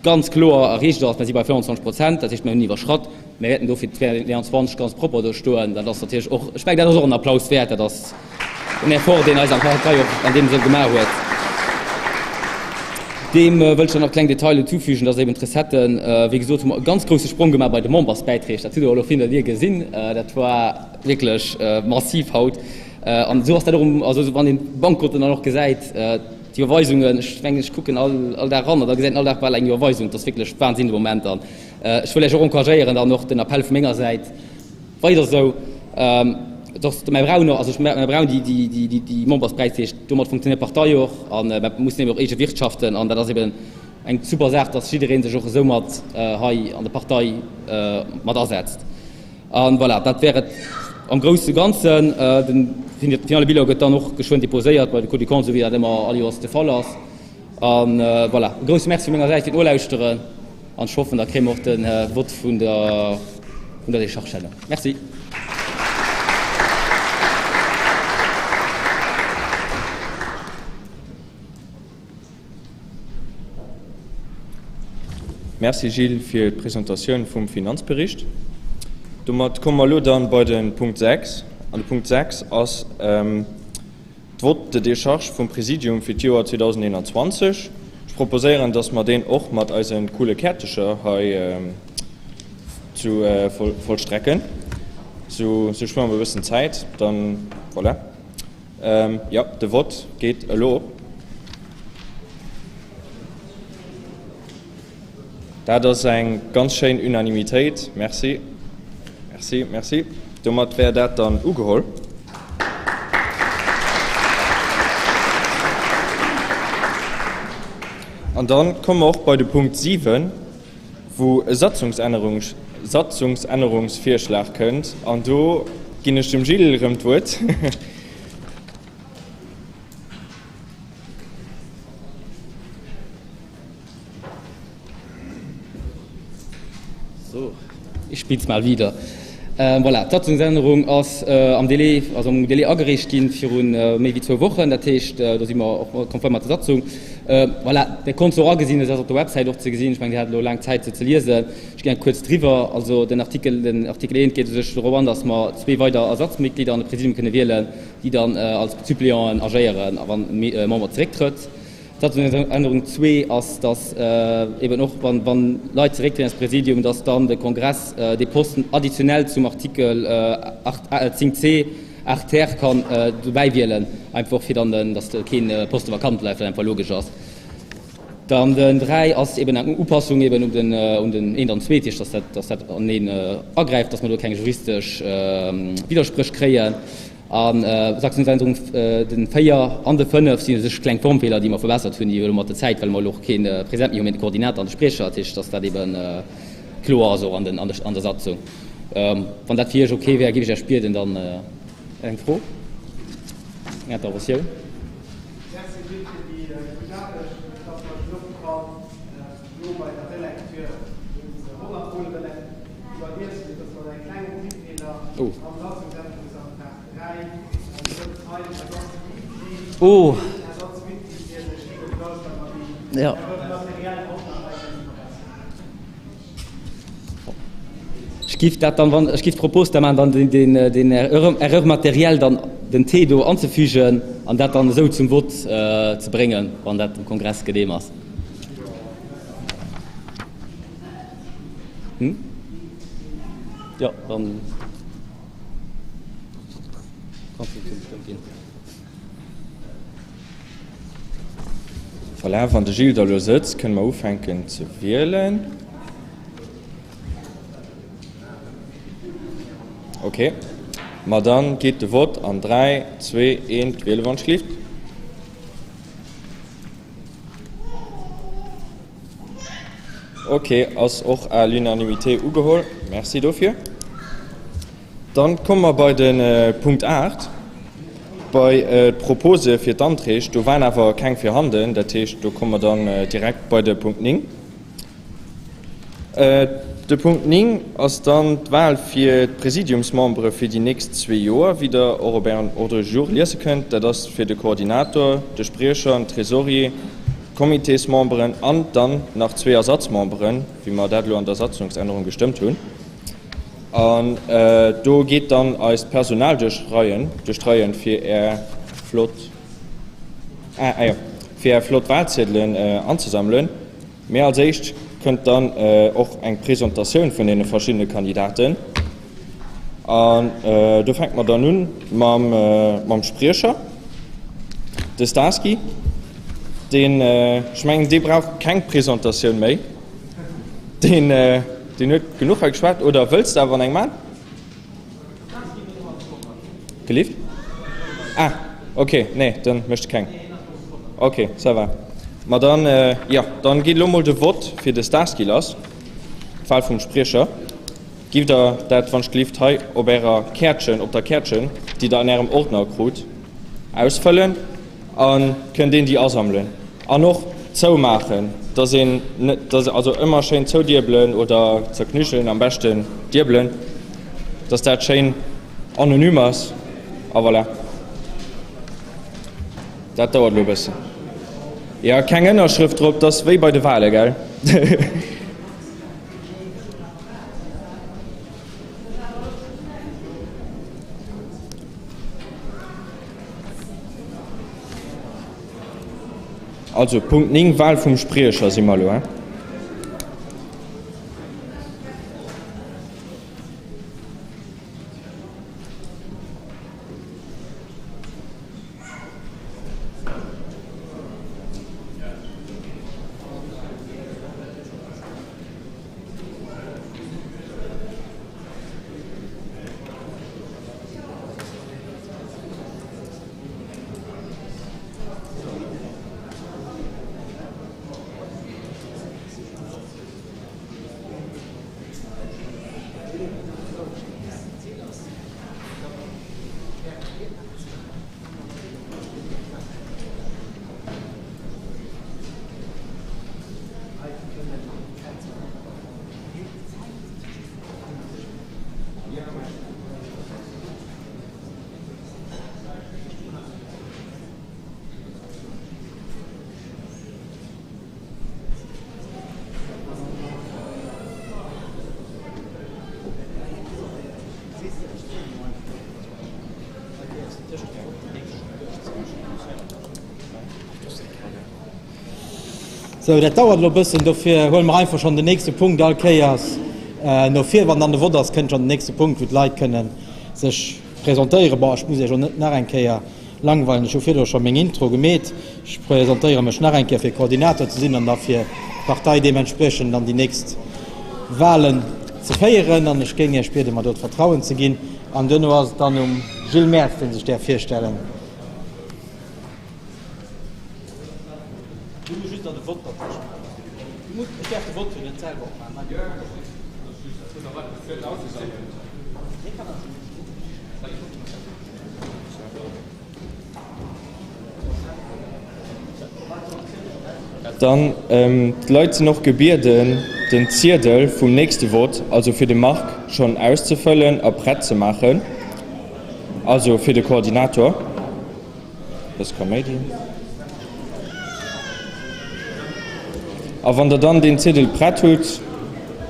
Speaker 3: ganz kloer erreecht ass. Mer si bei 25 Prozent, dat heescht, mer hunn iwwerschratt. Mer wäerten dofir 2021 ganz propper do stoen. Dat ass natierlech och, ech mengen, dat ass och en Applaus wäert. Dat ass en Effort, deen eis Partei och an deem Sënn gemaach huet. Deem wëll ech dann nach kleng Detailer hinzufügen, dass eben d'Recetten, wéi gesot, hu mer e ganz grouse Sprong gemaach bei de Membersbäiträg. Dat hutt Der elo vill der gesinn. Dat war wierklech massiv haut. An esou ass dat och, also wann een d'Bankkonten dann och gesäit, Déi Iwwerweisungen, ech mengen, ech kucken all, all Dag eran an da gesäit een all Dag bal eng Iwwerweisung. Et ass wierklech Wahnsinn de Moment. An ech wëll Iech och encouragéieren, dann och den Appell vu menger Säit, weider esou. Et ass, mä brauchen och, also ech, mä brauchen déi, déi, déi, déi, déi Membersbäiträg. Domat funktionéiert d'Partei och a mä mussen eben och eege wirtschaften. An dat ass eben eng super Saach, dass jidderee sech och esou mat hei an der Partei mat asetzt. An voilà, dat wär et am grousse Ganzen. Den finale Bilan gëtt dann och geschwënn deposéiert bei de Cour des Comptes, esou wéi dat ëmmer all Joers de Fall ass. An voilà, e grousse Merci vu menger Säit fir d'Nolauschteren an ech hoffen, da kréie mer och de Vott vun der vun der Décharge herno. Merci.
Speaker 4: Merci Gilles fir d'Presentatioun vum Finanzbericht. Domat komme mer elo dann bei de Punkt 6. An de Punkt 6 ass d'Vote de décharge vum Präsidium fir d'Joer 2021. Ech proposéieren, dass mer deen och mat eise coole Käertecher hei zu vollstrecken. Sou spuere mer e bëssen Zäit. Dann, voilà. Jo, de Vott geet elo op. Dat ass eng ganz schéin Unanimitéit. Merci. Merci, merci. Domat wär dat dann ugeholl. An da komme mer och bei de Punkt 7. wou e Satzungsännerungsvirschlag kënnt, an do ginn ech dem Gilles erëm d'Wuert.
Speaker 3: So, ich bin's mal wieder. Voilà, d'Satzungsännerung ass am Délai, also am Délai agereecht ginn, viru méi wéi zwou Wochen. Dat heescht, do si mer och konform mat der Satzung. Voilà, Dir konnt se och agesinn, se ass op der Websäit och ze gesinn. Ech mengen, Dir hat elo laang Zäit, se ze liesen. Ech ginn eng kuerz driwwer. Also den Artikel, den Artikel 1 geet u sech dorop an, datt mer zwee weider Ersatzmitglieder an de Präsidium kënne wielen, déi dann als Suppléanten agéieren, wann e Member zerécktrëtt. D'Satzungsännerung zwee ass, datt eben och, wann, wann Leit zerécktrieden aus dem Präsidium, datt dann de Kongress dee Posten additionnel zum Artikel 8, 10 c, 8 ter kann dobäi wielen, einfach fir dann, datt keen Poste vakant bleift, wat einfach logesch ass. Dann den 3 ass eben eng Upassung eben un den un den eent an zweet, heescht, datt dat, datt dat aneen agräift, datt mer do keng juristesch Widderspréch kréien. A Satzungsännerung den 4 an de 5 sinn u sech kleng Formfeeler, déi mer verbessert hunn, déi elo mat der Zäit, well mer elo och kee President méi hunn, mee de Koordinator an de Spriecher, dat heescht, datt dat ebe kloer ass och an den an der Satzung. Wann dat fir Iech ok wär, géif ech Iech bieden, dann eng Fro, eng Interventioun.
Speaker 1: Merci Gilles fir déi gutt Aarbecht. Et ass mer just opgefall, elo bei der Relecture, hunn se 100 Mol iwwerlies, mee et ass mer e klengen Tippfeeler am Satzungsännerungsantrag 3, do gëtt hei Ersatzmitglied, Ersatzmitglied wier de Gilles Clausen, ma déi Erreur matérielle haut nach hei kënnen verbesseren.
Speaker 3: Ech giff dat dann, wann, ech giff d'Propos da maachen, dann den, den, den Erreur matérielle dann den T do anzefügen an dat dann esou zum Vott ze bréngen, wann dat dem Kongress genehm ass. Hm? Jo, dann kanns du zum Stëmm ginn.
Speaker 4: Voilà, wann de Gilles da elo sëtzt, kënne mer ufänken ze wielen. Ok, ma dann geet de Vott an 3, 2, 1, d'Wiele wann schlift. Ok, ass och à l'unanimité ugeholl. Merci dofir. Dann komme mer bei de Punkt 8, bei d'Propose fir d'Anträg. Do waren awer keng virhanden, dat heescht, do komme mer dann direkt bei de Punkt 9. De Punkt 9 ass dann d'Wahl fir d'Präsidiumsmembere fir déi nächst zwee Joer, wéi Der och op Ärem Ordre du jour liese kënnt. Dat ass fir de Koordinator, de Spriecher, den Trésorier, d'Comitésmemberen an dann nach zwee Ersatzmemberen, wéi mer dat elo an der Satzungsännerung gestëmmt hunn. An do geet dann eist Personal duerch d'Reien, duerch d'Reien, fir Är flott, ah, ah jo, fir Är flott Wahlziedelen anzesammelen. Mee als éischt kënnt dann och eng Presentatioun vun deene verschiddene Kandidaten. An do fänke mer dann un mam, mam Spriecher, de Starsky. Deen, ech mengen, dee brauch keng Presentatioun méi. Deen, deen huet genuch hei geschwat. Oder wëlls de awer eng man? Gelift? Ah, ok, nee, dann mécht e keng. Ok, ça va. Ma dann, jo, dann geet elo mol de Vott fir de Starsky lass, d'Wahl vum Spriecher. Giff der dat wann ech gelift hei op ärer Käertchen, op der Käertchen, déi der an ärem Ordner krut, ausfëllen a kënnt een déi asammelen an och zoumaachen, dass een net, dass, also ëmmer schéin zoudierbelen oder zerknüchelen, am beschten dierbelen, dass dat schéin anonym ass a voilà. Dat dauert elo e bëssen. Jo, keng Ënnerschrëft drop, 't ass wéi bei de Wale, gell? Also Punkt 9, Wahl vum Spriecher si mer elo, hein?
Speaker 1: Sou, dat dauert elo e bëssen, dofir huele mer einfach schonn den nächste Punkt all Kéiers no vir. Wann dann de Vott ass, kënnt schonn den nächste Punkt, wou d'Leit kënne sech presentéieren. Bon, ech muss Iech och net nach eng Kéier langweilen, ech hu virdru scho meng Intro gemeet. Ech presentéiere mech nach eng Kéier fir Koordinator ze sinn an da fir d'Partei deementspriechend an déi nächst Wahlen ze féieren. An ech géing Iech bieden, mer do d'Vertrauen ze ginn. An duerno ass et dann um Gilles Mertz, dee sech däerf virstellen.
Speaker 4: Dann, d'Leit sinn och gebieden, den Ziedel vum nächste Vott, also fir de Marc, schonn auszefëllen a prett ze maachen, also fir de Koordinator. Dës Kaméidi. A wann der dann deen Ziedel prett hutt,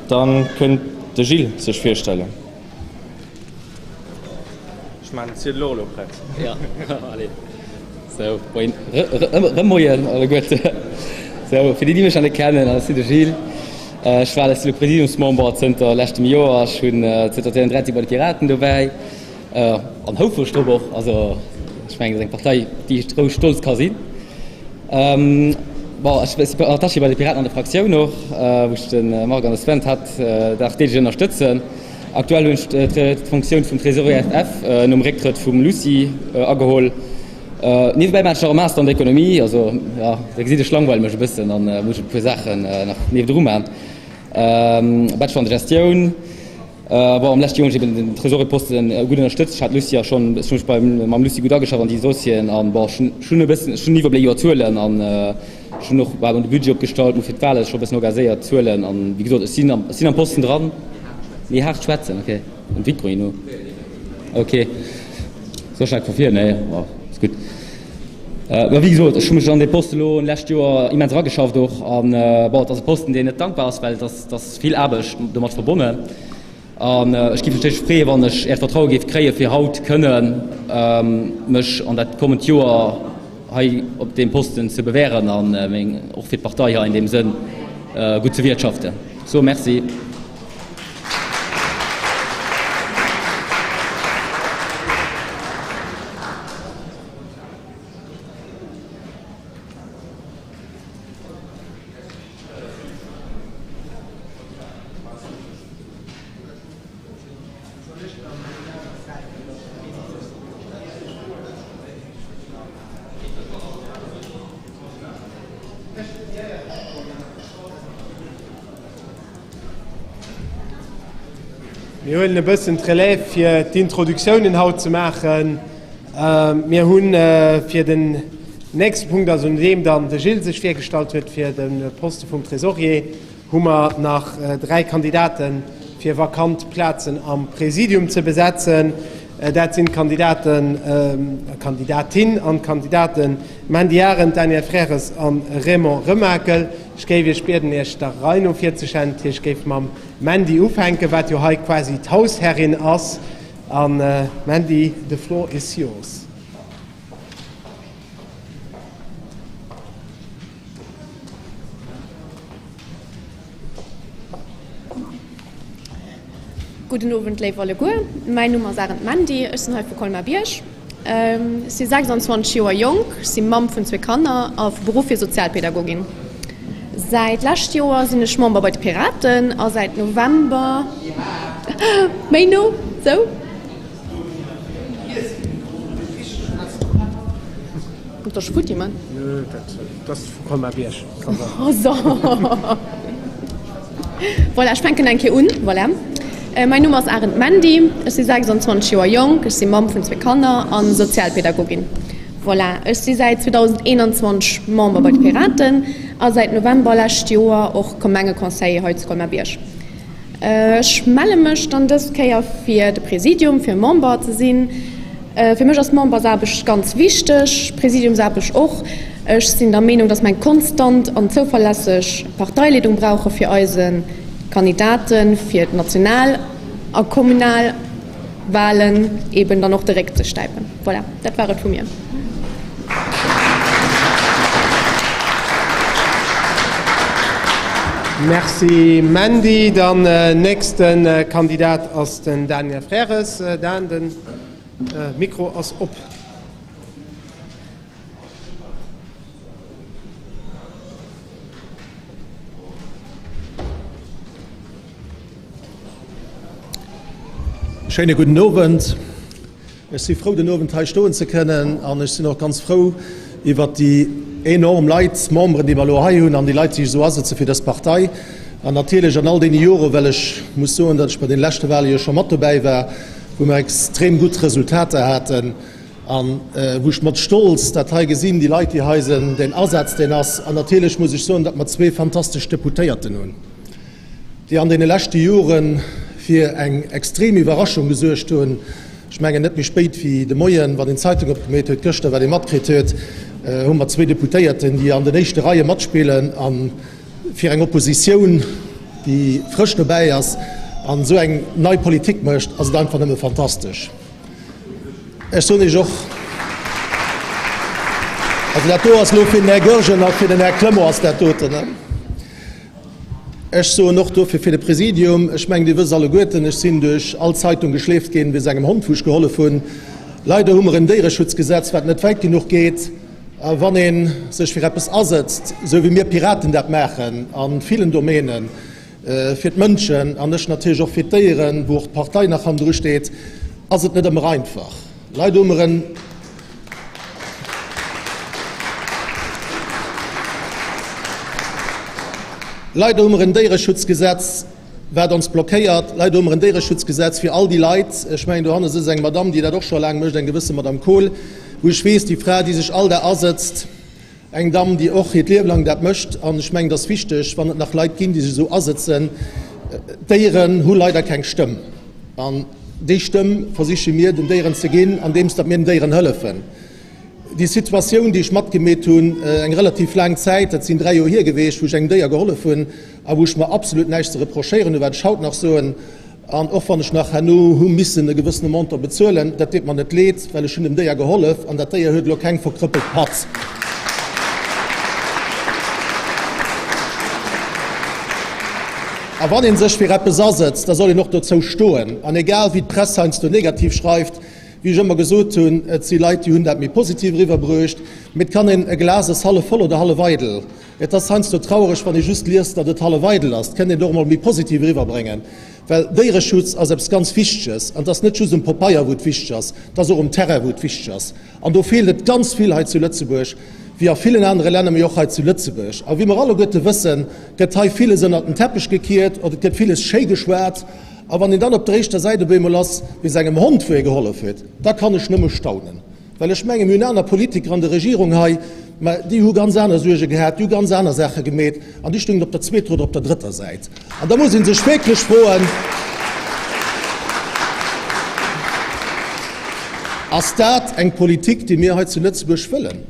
Speaker 4: da kënnt de Gilles sech virstellen. Ech maachen den Ziedel och elo prett.
Speaker 3: Ja, allez. Sou, moien, rëm moien alleguerte. Sou, fir déi, déi mech nach net kennen, ech sinn de Gilles. Ech war elo Präsidiumsmember zënter leschtem Joer. Ech hunn zënter 2013 bei de Piraten dobäi. An houfreg drop och. Also ech mengen, dat ass eng Partei, op déi ech roueg stolz ka sinn. Bon, ech si attaché bei de Piraten an der Fraktioun och, wou ech de Marc an de Sven dagdeeglech ënnerstëtzen. Aktuell hunn ech d'Fonctioun vum Trésorier FF nom Récktrëtt vum Lucie ageholl. Niewebäi maachen ech nach e Master an der Ekonomie. Also jo, der gesitt, ech langweile mech e bëssen an muss e puer Saachen nach niewendru maachen. Bachelor an der Gestioun. Bon, am leschte Joer hunn ech eben den Tresorierposten gutt ënnerstëtzt. Ech hat d'Lucie ja schonn, ech hu mech beim, mam Lucie gutt ageschafft an déi Dossieren an bon, ech hunn, ech hunn e bëssen, ech hunn en Iwwerbléck iwwer d'Zuelen an ech. Ech hunn och bal de Budget opgestallt, fir d'Wale scho bëssen organiséiert, d'Zuelen an wéi gesot, ech sinn am, ech sinn am Posten dran. Méi haart schwätzen, okay. Um Mikro hin, okay. Soll ech nach vu vir? Nee, oh, ass gutt. Mä wéi gesot, ech hu mech an dee Poste elo lescht Joer immens erageschafft och an bon, et ass e Posten, deen net dankbar ass, well et ass, et ass vill Aarbecht domat verbonnen. An ech géif mech natierlech freeën, wann ech Äert Vertraue géif kréien, fir haut kënnen mech an dat kommend Joer hei op deem Posten ze bewähren an meng, och fir d'Partei hei an deem Sënn gutt ze wirtschaften. So, merci.
Speaker 5: Mir huelen e bëssen d'Relève fir d'Introduktiounen haut ze maachen. Mir hu fir den nächste Punkt, also nodeem dann de Gilles sech virgestallt huet fir de Poste vum Trésorier, hu mer nach 3 Kandidaten, fir vakant Plazen am Präsidium ze besetzen. Dat sinn d'Kandidaten, Kandidatin an d'Kandidaten Mandy Arendt, Daniel Frères a Raymond Remakel. Ech géif Iech bieden, Iech der Rei no virzestellen. Ech géif mam Mandy ufänken, wat jo hei quasi d'Hausherrin ass. A Mandy, the floor is yours.
Speaker 6: Gudden Owend léif alleguer, mäin Numm ass Arendt Mandy, ech sinn hei vu Colmar-Bierg. Ech si 26 Joer jonk, ech si Mamm vun zwee Kanner a vu Beruff hier Sozialpädagogin. Säit lescht Joer sinn ech Member bei de Piraten a säit November, méi no, sou? Muss der futti man?
Speaker 5: Nö, dat ass vu Colmar-Bierg.
Speaker 6: Voilà, ech fänken eng Kéier un. Voilà. Mäin Numm ass Arendt Mandy, ech si 26 Joer jonk, ech si Mamm vun zwee Kanner a Sozialpädagogin. Voilà, ech si säit 2021 Member bei de Piraten a säit November lescht Joer och Gemengeconseiller hei zu Colmar-Bierg. Ech melle mech dann dës Kéier fir de Präsidium, fir Member ze sinn. Fir mech ass d'Membersaarbecht ganz wichteg, d'Präsidiumsaarbecht och. Ech sinn der Meenung, dass mer eng konstant an zouverlässeg Parteileedung brauche fir eise Kandidaten fir d'national a kommunal Wahlen eben dann och de Réck ze stäipen. Voilà, dat war et vu mir.
Speaker 5: Merci Mandy. Dann nächste Kandidat ass den Daniel Frères. Dan, de Mikro ass op.
Speaker 7: Schéine gudden Owend. Ech si frou, den Owend hei stoen ze kënnen an ech sinn och ganz frou iwwert déi enorm Leit, Memberen, déi mer elo hei hunn an déi Leit, déi sech esou asetze fir dës Partei. An natierlech an all deene Jore, well ech muss soen, datt ech bei deene leschte Wahle jo scho mat dobäi war, wou mer extrem gutt Resultater haten a wou ech mat Stolz dat hei gesinn, déi Leit, déi hei sinn, deen Asaz, deen ass. An natierlech muss ech soen, datt mer zwee fantastesch Deputéierten hunn. déi an deene leschte Jore fir eng extrem Iwwerraschung gesuergt hunn. Ech mengen, net méi spéit wéi de Moien, wann een d'Zeitung opgemeet huet, gëschter, wat ee matkritt huet, hu mer zwee Deputéierten, déi an den éischte Reie matspillen a fir eng Oppositioun, déi frësch dobäi ass an esou eng nei Politik mécht, ass et einfach nëmme fantastesch. Ech soen Iech och, also dat do ass elo fir den Här Goergen a fir den Här Clement ass dat doten. Ech soen och dofir fir de Präsidium, ech mengen, Dir wësst alleguerten, ech sinn duerch all Zeitung geschleeft ginn, wéi se engem Hond, wou ech gehollef hunn. Leider hu mer en Déiereschutzgesetz, wat net wäit genuch geet. A wann ee sech fir eppes asëtzt, esou wéi mir Piraten dat maachen a villen Domänen, fir d'Mënschen an ech natierlech och fir d'Déieren, wou och d'Partei nach hannendru steet, ass et net ëmmer einfach. Leider hu mer en. Leider hu mer en Déiereschutzgesetz, wat ons blockéiert. Leider hu mer en Déiereschutzgesetz fir all déi Leit, ech mengen, dohanne sëtzt eng Madamm, déi dat och scho laang mécht, eng gewësse Madamm Kohl, wou ech weess, déi Fra, déi sech all Dag asëtzt. Eng Damm, déi och hiert Liewe laang dat mécht. An ech mengen, et ass wichteg, wann et nach Leit ginn, déi sech esou asëtzen. D'Déieren hu leider keng Stëmm. An déi Stëmm versiche mir den Déieren ze ginn, andeems datt mir den Déieren hëllefen. Déi Situatioun, déi ech matgemeet hunn, eng relativ laang Zäit, dat sinn 3 Joer hier geweecht, wou ech engem Déier gehollef hunn a wou ech mer absolut näischt ze reprochéieren hunn, wat ech haut nach soen, an och wann ech nach herno hu missen e gewëssene Montant bezuelen, dat deet mer net leed, well ech hunn dem Déier gehollef an dat Déier huet elo keng verkrëppelt Patz. A wann ee sech fir eppes asetzt, da soll een och dozou stoen. An egal wéi d'Press heiansdo negativ schreift, Wéi ech ëmmer gesot hunn, et si Leit, déi hunn dat méi positiv eriwwerbruecht, mee et kann een, e Glas ass hallef voll oder hallef eidel. Et ass heiansdo trauereg, wann ee just liest, datt et hallef eidel ass. Et kënnt een et och emol méi positiv eriwwerbréngen, well Déiereschutz ass eppes ganz Wichteges. An et ass net just um Popeier, wou et wichteg ass, et ass och um Terrain, wou et wichteg ass. An do feelt et ganz vill hei zu Lëtzebuerg, wéi a villen anere Länner, mee och hei zu Lëtzebuerg. A wéi mer alleguerte wëssen, gëtt hei villes ënnert den Teppech gekiert oder et gëtt villes schéi geschwat. A wann een dann op der éischter Säit op eemol ass wéi sengem Hond, wou ee gehollef huet, da kann ech nëmme staunen. Well ech menge mir hunn aner Politiker an der Regierung hei, mä déi hu ganz aner Suerge gehat, déi hu ganz aner Saache gemeet an déi stungen op der zweeter oder op der drëtter Säit. An da muss ee sech wierklech froen, Ass dat eng Politik, déi mir hei zu Lëtzebuerg wëllen?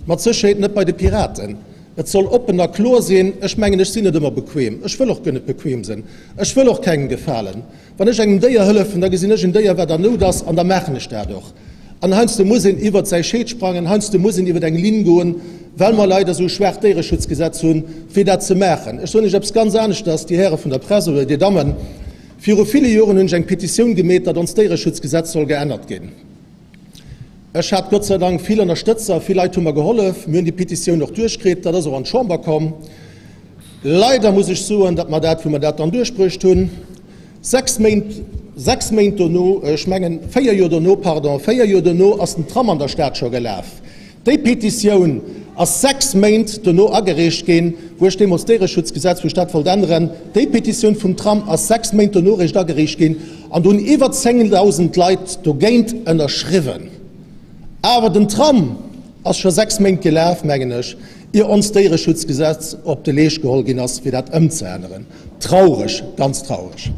Speaker 7: Mat Sécherheet net bei de Piraten. Et soll oppen a kloer sinn. Ech mengen, ech sinn net ëmmer bequem. Ech wëll och guer net bequem sinn. Ech wëll och kengem gefalen. Wann ech engem Déier hëllefen, da gesinn ech en Déier, wat an Nout ass, an da maachen ech dat och. An heiansdo muss een iwwert säi Scheed sprangen, heiansdo muss een iwwert eng Linn goen, well mer leider esou e schwaacht Déiereschutzgesetz hunn, fir dat ze maachen. Ech soen Iech eppes ganz aneschters, Dir Häre vun der Press oder Dir Dammen, Viru ville Joren hunn ech eng Petitioun gemeet, datt onst Déiereschutzgesetz soll geännert ginn. Ech hat Gott sei Dank vill Ënnerstëtzer, vill Leit hu mer gehollef. Mir hunn déi Petitioun och duerchkritt, dat ass och an d'Chamber komm. Leider muss ech soen, datt mer dat, wou mer dat dann duerchbruecht hunn, sechs Méint, sechs Méint dono, ech mengen véier Joer dono, pardon, véier Joer dono ass den Tram an der Stad scho gelaf. Déi Petitioun ass 6 Méint dono agereecht ginn, wou ech deemools d'Déiereschutzgesetz, wou ech dat wollt änneren, déi Petitioun vum Tram ass 6 Méint dono eréischt agereecht ginn an do hunn iwwer 10.000 Leit dogéint ënnerschriwwen. Awer den Tram ass scho 6 Méint gelaf, mengen ech, ier onst Déiereschutzgesetz op de Leescht geholl ginn ass, fir dat ëmzeänneren. Traureg, ganz traureg.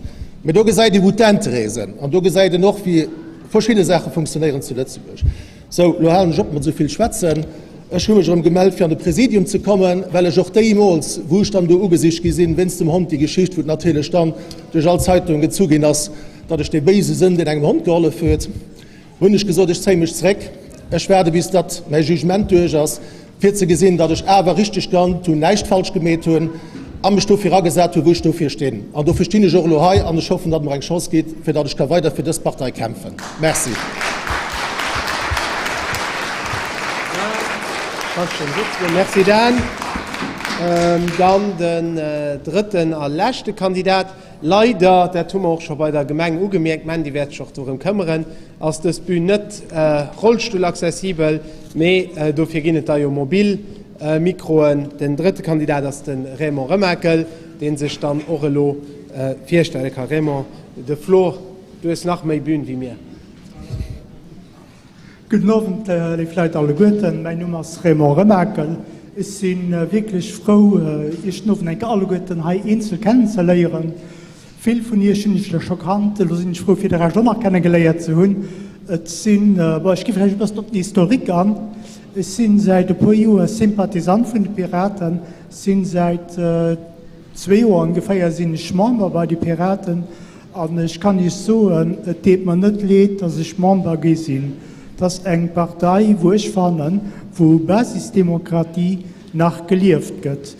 Speaker 7: Mee do gesäit ee wou d'Intérêtë sinn an do gesäit een och, wéi verschidde Saache funktionéieren zu Lëtzebuerg. Sou, lo halen ech op mat esou vill schwätzen. Ech hu mech erëm gemellt fir an de Präsidium ze kommen, well ech och déimools, wou ech dann do ugesicht gi sinn, wéinst dem Hond, déi Geschicht, wou et natierlech dann duerch all Zeitung gezu ginn ass, datt ech dee béise sënn, deen engem Hond gehollef huet, hunn ech gesot, ech zéie mech zréck, ech waarde bis datt mäi Jugement duerch ass, fir ze gesinn, datt ech awer richteg gehandelt hunn, näischt falsch gemeet hunn a mech dofir agesat hunn, wou ech dofir stinn. An dofir stinn ech och elo hei an ech hoffen, datt Der mer eng Chance gitt, fir datt ech ka weider fir dës Partei kämpfen. Merci.
Speaker 5: Merci Dan. Dann den drëtten a leschte Kandidat. Leider, dat hu mer och scho bei der Gemeng ugemierkt, d'Mandy wäert sech och dorëm këmmeren, ass dës Bühn net rollstullaccessibel, mee dofir ginn et da jo mobil Mikroen. Den drëtte Kandidat ass de Raymond Remakel, dee sech dann och elo virstelle ka. Raymond, de Floor, du hues nach méi Bühn wéi mir.
Speaker 8: Gudden Owend, léif Leit alleguerten. Mäin Numm ass Raymond Remakel. Ech si wierklech frou, Iech den Owend eng Kéier alleguerten hei eenzel kennenzeléieren. Vill vun Iech hunn ech jo scho kannt, elo sinn ech frou, fir de Rescht och nach kennegeléiert ze hunn. Et sinn, bon, ech gi vläicht e bëssen op den Historique an. Ech si säit e puer Joer Sympathisant vun de Piraten, sinn säit zwee Joer ongeféier sinn ech Member bei de Piraten. An ech kann Iech soen, et deet mer net leed, dass ech Member gi sinn. Et ass eng Partei, wou ech fannen, wou Basisdemokratie nach gelieft gëtt.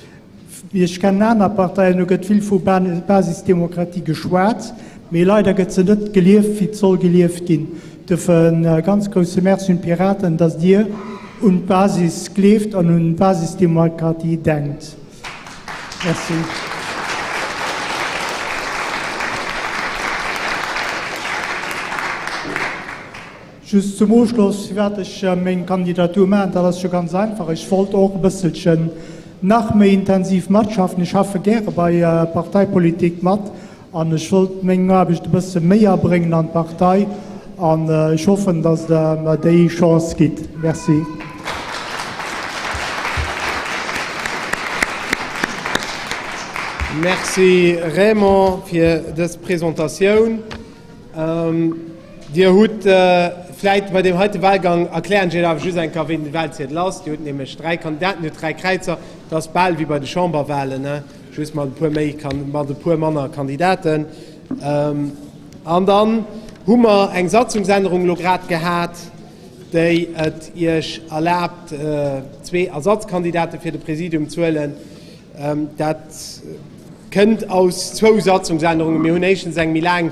Speaker 8: Ech kennen aner Parteien, do gëtt vill vu Basisdemokratie geschwat, mee leider gëtt se net gelieft, wéi et soll gelieft ginn. Dofir e ganz grousse Merci un d'Piraten, dass Dir un d'Basis gleeft an un d'Basisdemokratie denkt. Merci. Just zum Ofschloss, firwat ech meng Kandidatur maachen, dat ass jo ganz einfach. Ech wollt och e bësselchen nach méi intensiv matschaffen. Ech schaffe gäre bei Parteipolitik mat An ech wollt meng Aarbecht e bësse méi abréngen an d'Partei an ech hoffen, datt Der mer déi Chance gitt. Merci.
Speaker 5: Merci Raymond fir dës Presentatioun. Dir hutt vläit bei deem heite Wahlgang, erklären ech Iech awer just eng Kéier, wéi den Wahlziedel ass. Dir hutt nämlech 3 Kandidaten, Dir hutt 3 Kräizer. Dat ass bal wéi bei de Chamberwahlen, just mat e puer méi, mat e puer manner Kandidaten. An dann hu mer eng Satzungsännerung elo grad gehat, déi et Iech erlaabt, zwee Ersatzkandidate fir de Präsidium ze huelen. Dat kënnt aus zwou Satzungsännerungen. Mir hunn éischtens eng méi laang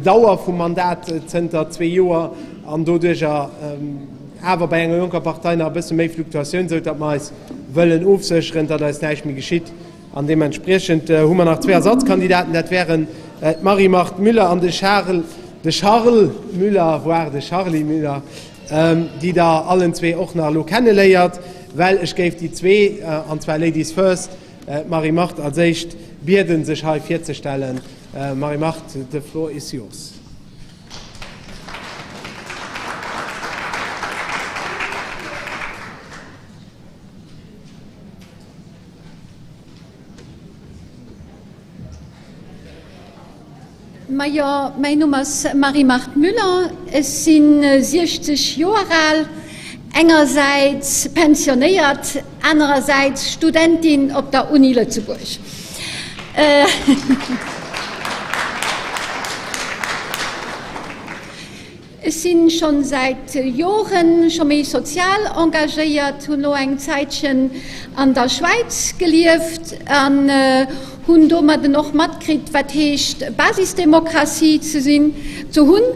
Speaker 5: Dauer vum Mandat zënter zwee Joer an doduercher awer bei enger jonker Partei nach e bësse méi Fluktuatioun, esou datt mer eis wëllen ofsécheren, datt eis näischt méi geschitt. An deementspriechend hu mer nach zwee Ersatzkandidaten, dat wären d'Marie-Marthe Müller an de Charles, de Charles Müller, voire de Charly Müller, déi Der allen zwee och nach elo kenneléiert, well ech géif déi zwee, an zwar Ladies first, d'Marie-Marthe als éischt bieden, sech hei virzestellen. Marie-Marthe, the floor is yours.
Speaker 9: Majo, mäin Numm ass Marie-Marthe Müller, ech si 60 Joer al, engersäits pensionéiert, anerersäits Studentin op der Uni Lëtzebuerg. Ech sinn schonn säit Joren scho méi sozial engagéiert, hunn lo eng Zäitchen an der Schwäiz gelieft an hunn domadden och matkritt wat heescht Basisdemokratie ze sinn, ze hunn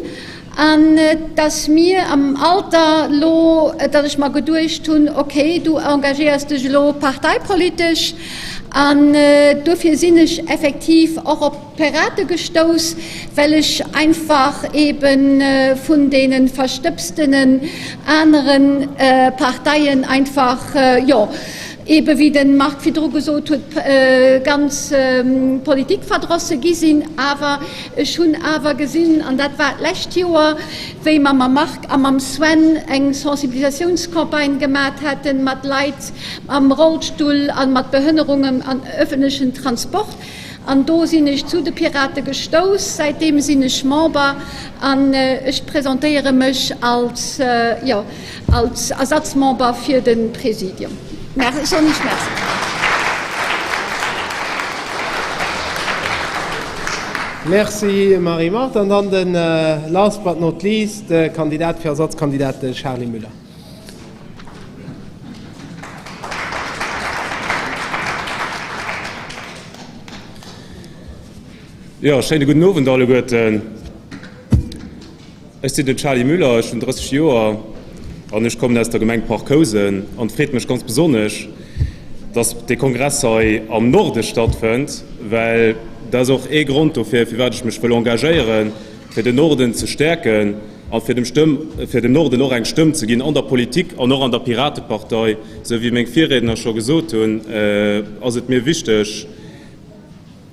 Speaker 9: an dass mir am Alter lo, dass ech mer geduecht hunn, ok du engagéiers dech elo parteipolitesch an dofir sinn ech effektiv och op D'Pirate gestouss, well ech einfach ebe vun deene verstëbstenen anere Parteien einfach, jo, ebe wéi de Marc virdru gesot huet, ganz politikverdrosse gi sinn. Awer ech hunn awer gesinn, an dat war d'lescht Joer, wéi mer mam Marc a mam Sven eng Sensibilisatiounscampagne gemat haten mat Leit am Rollstull a mat Behënnerungen am öffentlechen Transport, An do sinn ech zu de Pirate gestouss. Säitdeem sinn ech Member an ech presentéiere mech als, jo, als Ersatzmember fir de Präsidium. Ech soen Iech Merci.
Speaker 5: Merci Marie-Marthe. An dann de last but not least Kandidat fir Ersatzkandidat, de Charly Müller.
Speaker 10: Jo, schéine gudden Owend alleguerten. Ech sinn den Charly Müller, ech hunn 30 Joer an ech kommen aus der Gemeng Parc Housen. An et freet mech ganz besonnesch, dass dee Kongress hei am Norde stattfënnt, well dat ass och ee Grond dofir, firwat ech mech wëll engagéieren, fir den Norden ze stäerken a fir dem Stëmm, fir dem Norden och eng Stëmm ze ginn an der Politik an och an der Piratepartei. Sou wéi meng Virriedner scho gesot hunn, ass et mir wichteg,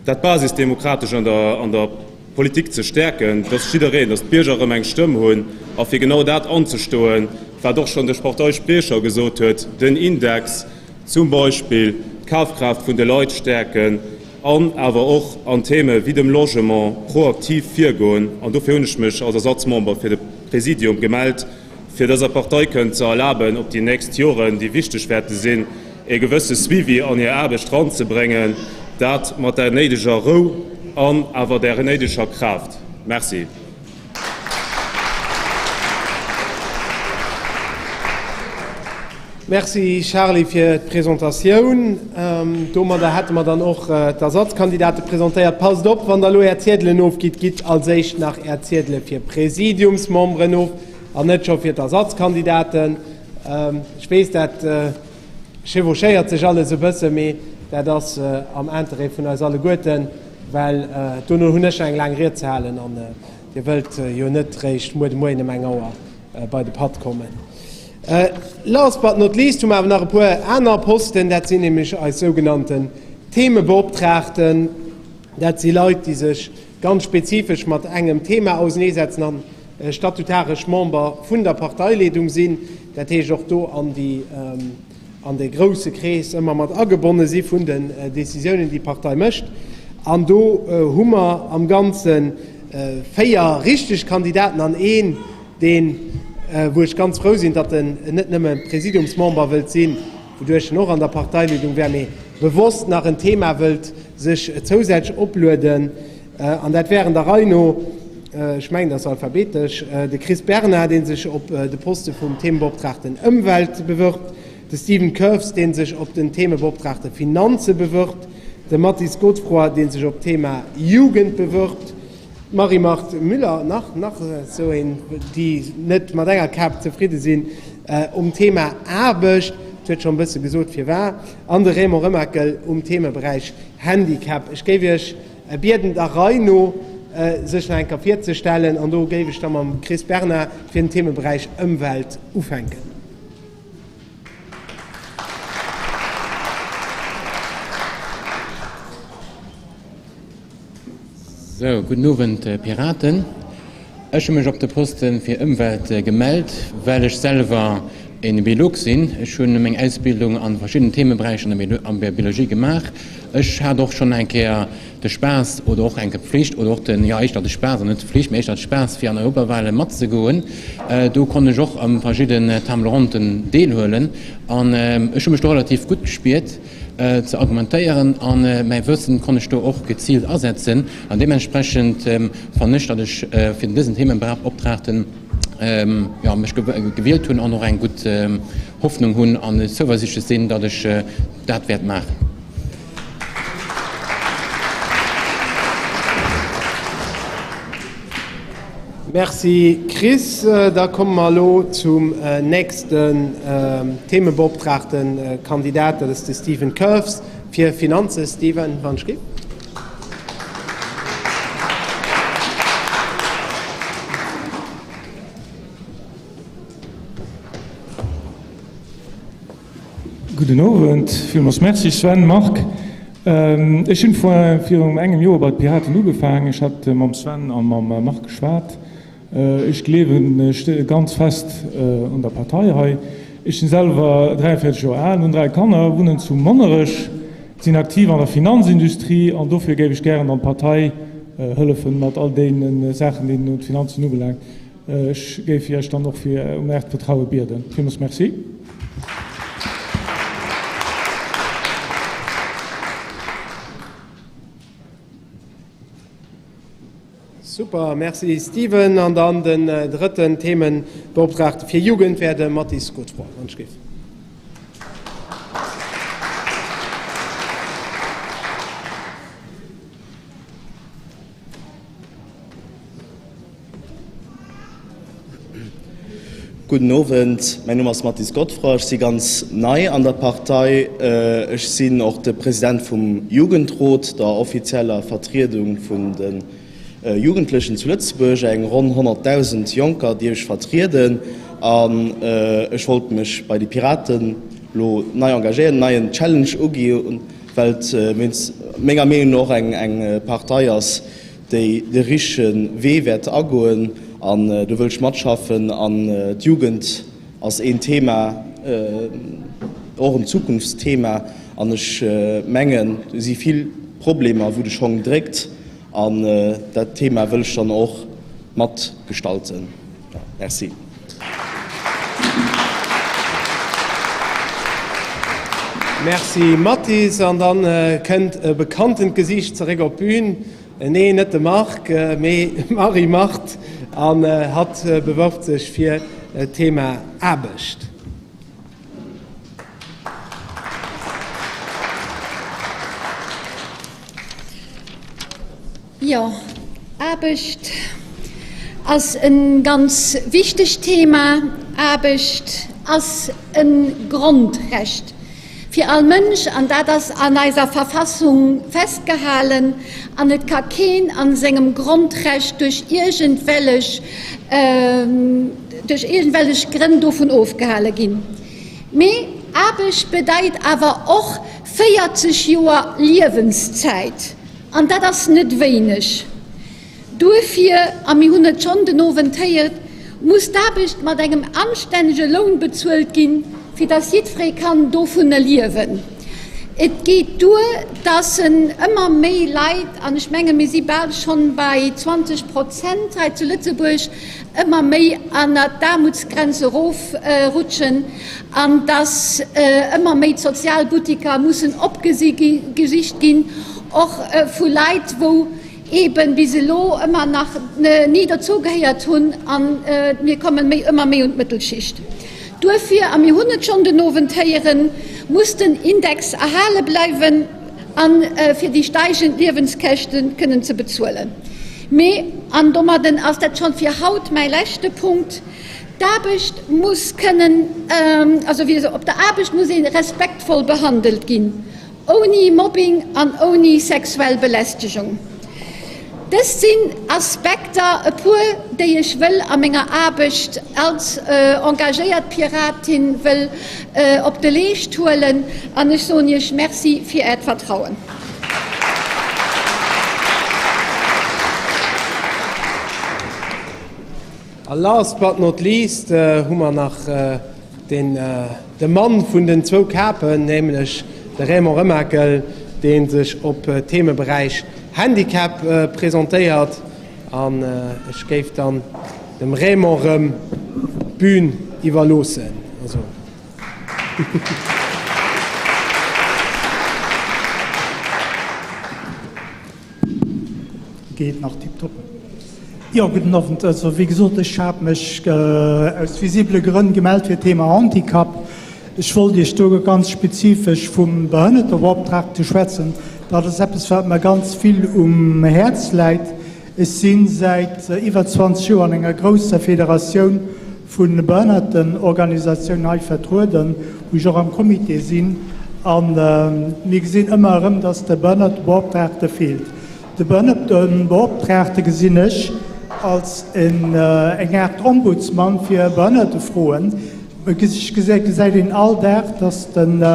Speaker 10: dat Basisdemokratesch an der, an der Politik ze stäerken, dass jiddereen, dass d'Bierger erëm eng Stëmm hunn a fir genau dat anzestoen, wat och schonn de Parteispriecher gesot huet, den Index zum Beispill, d'Kafkraaft vun de Leit stäerken, an awer och an Theme wéi dem Logement proaktiv virgoen. An dofir hunn ech mech als Ersatzmember fir de Präsidium gemellt, fir dëser Partei kënnen ze erlaben, op déi nächst Joren, déi wichteg wäerte sinn, e gewësse Suivi an hir Aarbecht ranzebréngen, dat mat der néideger Rou an awer der néideger Kraaft. Merci.
Speaker 5: Merci Charly fir d'Presentatioun. Domadder hätte mer dann och d'Ersatzkandidate presentéiert. Passt op, wann der elo är Ziedelen ofgitt, gitt als éischt nach är Ziedele fir Präsidiumsmemberen of an net scho fir d'Ersatzkandidaten. Ech weess, dat chevauchéiert sech alles e bësse, mee dat ass am Interêt vun eis alleguerten, well dono hunn ech nach eng laang Ried ze halen an Dir wëllt jo net réischt muer de Moien ëm eng Auer bei de Patt kommen. Last but not least hu mer awer nach e puer aner Posten. Dat sinn nämlech eis sougenannten Themebeoptraagten. Dat si Leit, déi sech ganz spezifesch mat engem Thema auseneesetzen an statutaresch Member vun der Parteileedung sinn. Dat heescht och do an déi, an dee grousse Krees ëmmer mat agebonne si vun den Décisiounen, déi d'Partei mécht. An do hu mer am Ganze 4 richteg Kandidaten an een, deen, wou ech ganz frou sinn, datt en net nëmme Presidiumsmember wëllt sinn, wouduerch en och an der Parteileedung wär, mee bewosst nach en Thema wëllt sech zousätzlech oplueden. An dat wären der Rei no, ech mengen, dat ass alphabetesch, de Chris Bernard, dee sech op de Poste vum Themebeoptraagten Ëmwelt bewërbt, de Steven Curfs, dee sech op den Themebeoptraagte Finanze bewërbt, de Mathis Godefroid, dee sech op d'Thema Jugend bewërbt, d'Marie-Marthe Müller, nach, nach esou een, déi net mat enger Kap zefridde sinn, um Thema Aarbecht, et huet schonn e bësse gesot firwat, an de Raymond Remakel um Themeberäich Handicap. Ech géif Iech bieden, der Rei no sech nach eng Kéier virzestellen, an do géif ech da mam Chris Bernard fir den Themeberäich Ëmwelt ufänken.
Speaker 11: Sou, gudden Owend Piraten. Ech hu mech op de Poste fir Ëmwelt gemellt, well ech selwer e Biolog sinn. Ech hunn meng Ausbildung a verschiddenen Themeberäicher an der Biologie gemaach. Ech hat och schonn eng Kéier de Spaass oder och eng Kéier d'Pflicht oder och den, jo éischter de Spaass an net d'Pflicht, mee éischter de Spaass fir an Europawale matzegoen. Do konnt ech och a verschidden Table ronden deelhuelen an ech hu mech do relativ gutt gespiert ze argumentéieren an mäi Wëssen konnt ech do och geziilt asetzen an deementsprechend fannen ech, datt ech fir dësen Themebeoptraagten jo mech gewielt hunn an och eng gutt Hoffnung hunn an zouversiichtlech sinn, datt ech dat wäert maachen.
Speaker 5: Merci Chris. Da komme mer elo zum nächsten Themebeoptraagten Kandidat, dat ass de Stephen Curfs fir Finanzen. Stephen, wann ech géif.
Speaker 12: Gudden Owend, villmools Merci Sven, Marc. Ech hunn virun engem Joer bei de Piraten ugefaangen. Ech hat mam Sven a mam Marc geschwat. Ech gleewen ganz fest un der Partei hei. Ech sinn selwer 43 Joer al, hunn 3 Kanner, wunnen zu Monnerech, sinn aktiv an der Finanzindustrie an dofir géif ech gären dann d'Partei hëllefen mat all deene Saachen, déi d'Finanzen ubelaangt. Ech géif Iech dann och fir um Äert Vertraue bieden. Villmools Merci.
Speaker 5: Super, Merci Steven. An dann den drëtten Themenbeoptraagte fir Jugend wär de Mathis Godefroid, wann ech géif.
Speaker 13: Gudden Owend, mäin Numm ass Mathis Godefroid, ech si ganz nei an der Partei. Ech sinn och de President vum Jugendrot, der offizieller Vertriedung vun de Jugendlechen zu Lëtzebuerg, eng ronn 100.000 Jonker, déi ech vertrieden. An ech wollt mech bei de Piraten elo nei engagéieren, en neien Challenge uginn, well et menger Meenung no och eng Partei ass, déi de richtege Wee wäert agoen an do wëll ech matschaffen an d'Jugend ass een Thema, och en Zukunftsthema an ech mengen do si vill Problemer wou de Schong dréckt an dat Thema wëll ech dann och mat gestalten. Merci.
Speaker 5: Merci Mathis. An dann kënnt e bekanntent Gesiicht zeréck op d'Bün. Nee, net de Marc, mee d'Marie-Marthe. An hatt bewërft sech fir d'Thema Aarbecht.
Speaker 9: Jo, Aarbecht ass e ganz wichtegt Thema. Aarbecht ass e Grondrecht fir all Mënsch an dat ass an eiser Verfassung festgehalen an et ka keen a sengem Grondrecht duerch iergendwellech, duerch iergendwellech Grënn dovun ofgehale ginn. Mee Aarbecht bedeit awer och 40 Joer Liewenszäit. An dat ass net wéineg. Duerfir, a mir hunn et schonn den Owend héiert, muss d'Aarbecht mat engem anstännege Loun bezuelt ginn, fir dass jiddweree kann dovunner liewen. Et geet duer, dass en ëmmer méi Leit, an ech menge mir si bal schonn bei 20 Prozent hei zu Lëtzebuerg, ëmmer méi ënnert d'Aarmutsgrenz erofrutschen an dass ëmmer méi d'Sozialbuttiker mussen opgesicht ginn, och vu Leit, wou eeben bis elo ëmmer nach ni dozougehéiert hunn, a mir kommen méi ëmmer méi un d'Mëttelschicht. Duerfir, a mir hunn et schonn den Owend héieren, muss den Index erhale bleiwen, a fir déi steigend Liewenskäschte kënnen ze bezuelen. Mee, an domadden ass dat schonn fir haut mäi leschte Punkt, d'Aarbecht muss kënnen, also wéi op der Aarbecht muss ee respektvoll behandelt ginn. Ouni Mobbing an ouni sexuell Belästegung. Dëst sinn Aspekter, e puer, déi ech wëll a menger Aarbecht als engagéiert Piratin wëll op de Leescht huelen an ech soen Iech Merci fir Äert Vertrauen.
Speaker 5: A last but not least hu mer nach den de Mann vun den zwou Kapen, nämlech de Raymond Remakel, dee sech op Themeberäich Handicap presentéiert. An ech géif dann dem Raymond erëm d'Bün iwwerloossen. Also.
Speaker 8: Geet nach tiptop. Jo, gudden Owend. Also, wéi gesot, ech hat mech aus visibele Grënn gemellt fir d'Thema Handicap. Ech wollt Iech do ganz spezifesch vum Behënnertebeoptragte schwätzen. Dat ass eppes, wat mer ganz vill um Häerz läit. Ech si säit iwwer 20 Joer an enger grousser Federatioun vu Behënnertenorganisatiounen hei vertrueden, wou ech och am Comité sinn. A mir gesinn ëmmer erëm, dass de Behënnertebeoptragte feelt. De Behënnertebeoptragte gesinn ech als eng Aart Ombudsman fir Behënnertefroen. Ech gesäit een all Dag, dass den.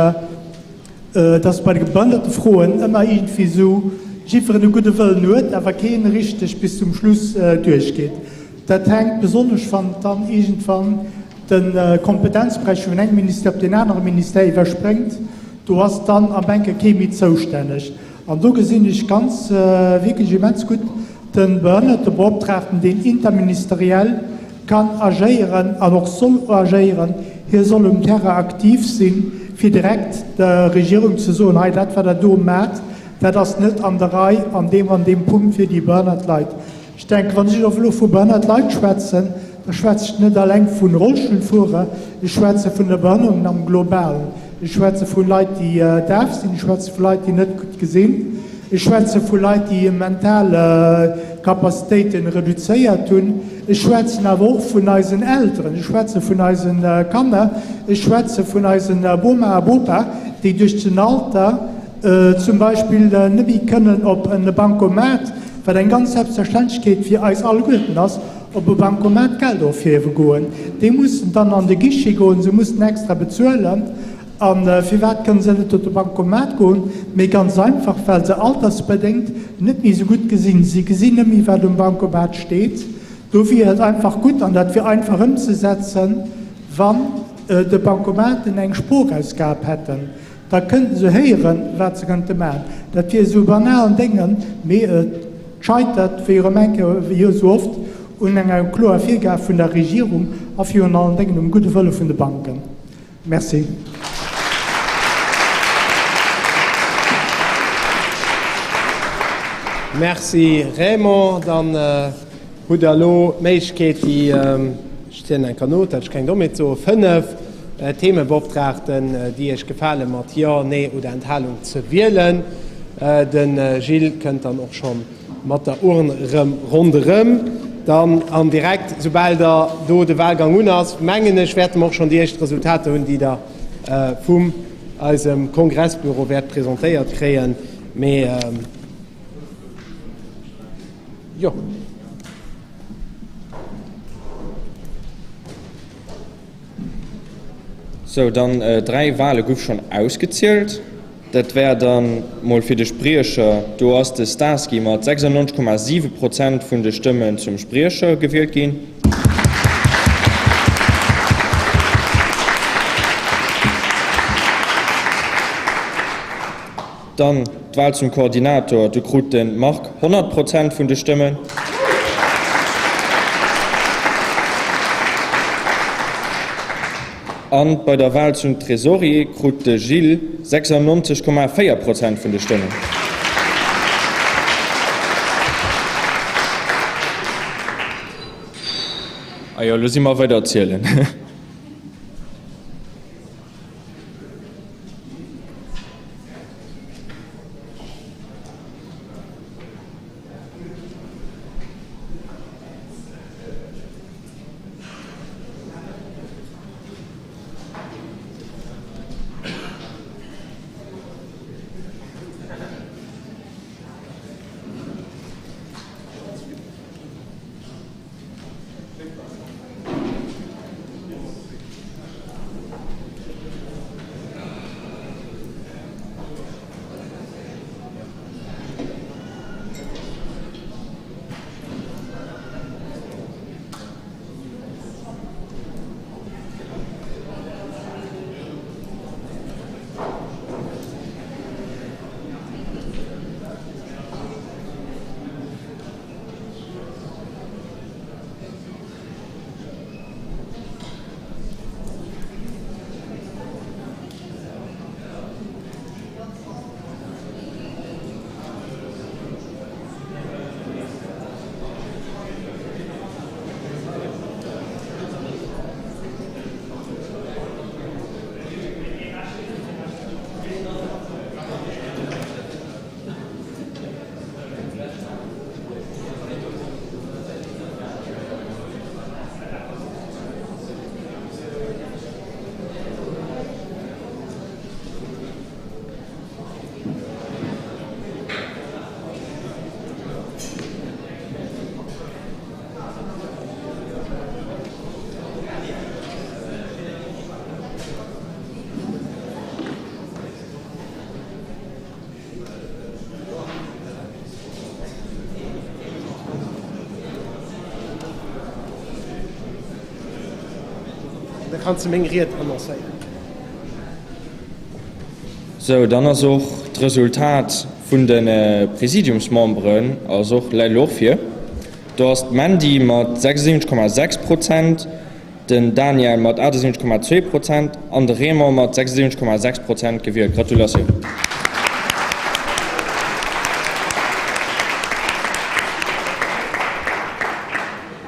Speaker 8: Dass bei de Behënnertefroen ëmmer iergendwéi esou jiddwereen e gudde Wëllen huet, awer keen richteg bis zum Schluss duerchgeet. Dat hänkt besonnesch, wann dann iergendwann de Kompetenzberäich vun engem Ministère op deen anere Ministère iwwerspréngt. Do ass dann am Enke kee méi zoustänneg. An do gesinn ech ganz wierklech immens gutt de Behënnertebeoptraagten, deen interministeriell kann agéieren an och soll agéieren, hie soll um Terrain aktiv sinn, fir direkt der Regierung ze soen, hei dat wat Der do maacht, dat ass net an der Rei an deem an deem Punkt fir déi behënnert Leit. Ech denken, wann ech elo vu behënnert Leit schwätzen, da schwätze ech net alleng vu Rollstullfuerer, ech schwätze vun der Behënnerung am Globalen, ech schwätze vu Leit, déi daf sinn, ech schwätze vu Leit, déi net gutt gesinn, Ech schwätze vu Leit, déi hir mental Capacitéite reduzéiert hunn. Ech schwätzen awer och vun eisen Elteren, ech schwätze vun eise Kanner, ech schwätze vun eisen Boma a Bopa, déi duerch den Alter zum Beispill net méi kënnen op e Bancomat, wat eng ganz Selbstverständlechkeet fir eis alleguerten ass, op e Bancomat Geld ofhiewe goen. Déi mussen dann an de Guichet goen, se mussen extra bezuelen. A firwat kënne se net op de Bancomat goen? Mee ganz einfach, well se altersbedéngt net méi esou gutt gesinn. Si gesinn net méi, wat um Bancomat steet. Do wier et einfach gutt, an dat wier einfach ëmzesetzen, wann de Bancomaten eng Sproochausgab hätten. Da kënnten se héieren, wat se kënnte maachen. Dat wier esou e banalen Déngen, mee et scheitert, wéi erëm eng Kéier, wéi esou oft, un enger kloer Virgab vun der Regierung a virun allen Déngen um gudde Wëlle vun de Banken. Merci.
Speaker 5: Merci Raymond. Dann hutt Der elo d'Méiglechkeet, déi, ech zielen eng Kéier no, dat ech keng Dommheet soen, 5 Themebeoptraagten, déi Iech gefalen, mat Jo, Nee oder Enthalung ze wielen. De Gilles kënnt dann och schonn mat der Urn erëm ronderëm dann an direkt soubal der do de Wahlgang un ass, mengen ech, wäerte mer och schonn déi éischt Resultater hunn, déi der vum eisem Kongressbüro wäert presentéiert kréien. Mee jo.
Speaker 4: Sou, dann 3 Wahle guff schon ausgezielt. Dat wär dann mol fir de Spriecher. Do ass de Starsky mat 96,7 Prozent vun de Stëmmen zum Spriecher gewielt ginn. Dann d'Wahl zum Koordinator, do krut de Marc 100 Prozent vun de Stëmmen. An bei der Wahl zum Trésorier krut de Gilles 96,4 Prozent vun de Stëmmen. A jo, elo si mer weider zielen.
Speaker 5: Da kanns de meng Ried annoncéieren.
Speaker 4: Sou, dann ass och d'Resultat vun de Präsidiumsmemberen ass och läit elo och vir. Do ass d'Mandy mat 76,6 Prozent, den Daniel mat 78,2 Prozent an de Raymond mat 76,6 Prozent gewielt. Gratulatioun!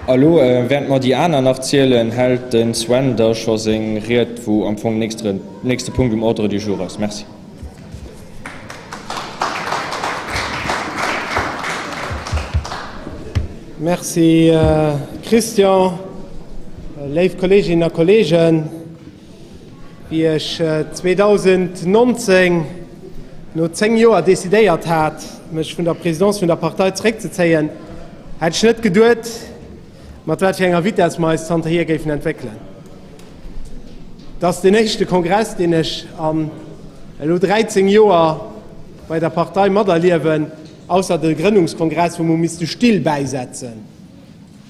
Speaker 4: A lo, während mer déi aner nach zielen, hält de Sven da scho seng Ried, wou am Fong nächste Punkt um Ordre du jour ass. Merci.
Speaker 5: Merci Christian. Léif Kolleeginnen a Kolleegen, wéi ech 2019 no 10 Joer decidéiert hat, mech vun der Présidence vun der Partei zeréckzezéien, hätt ech net geduet, mat wat fir enger Vitesse mer eis zanterhier géifen entwéckelen. Et ass deen éischte Kongress, deen ech an elo 13 Joer bei der Partei materliewen, ausser de Grënnungskongress, wou mer hu misste Still bäisetzen.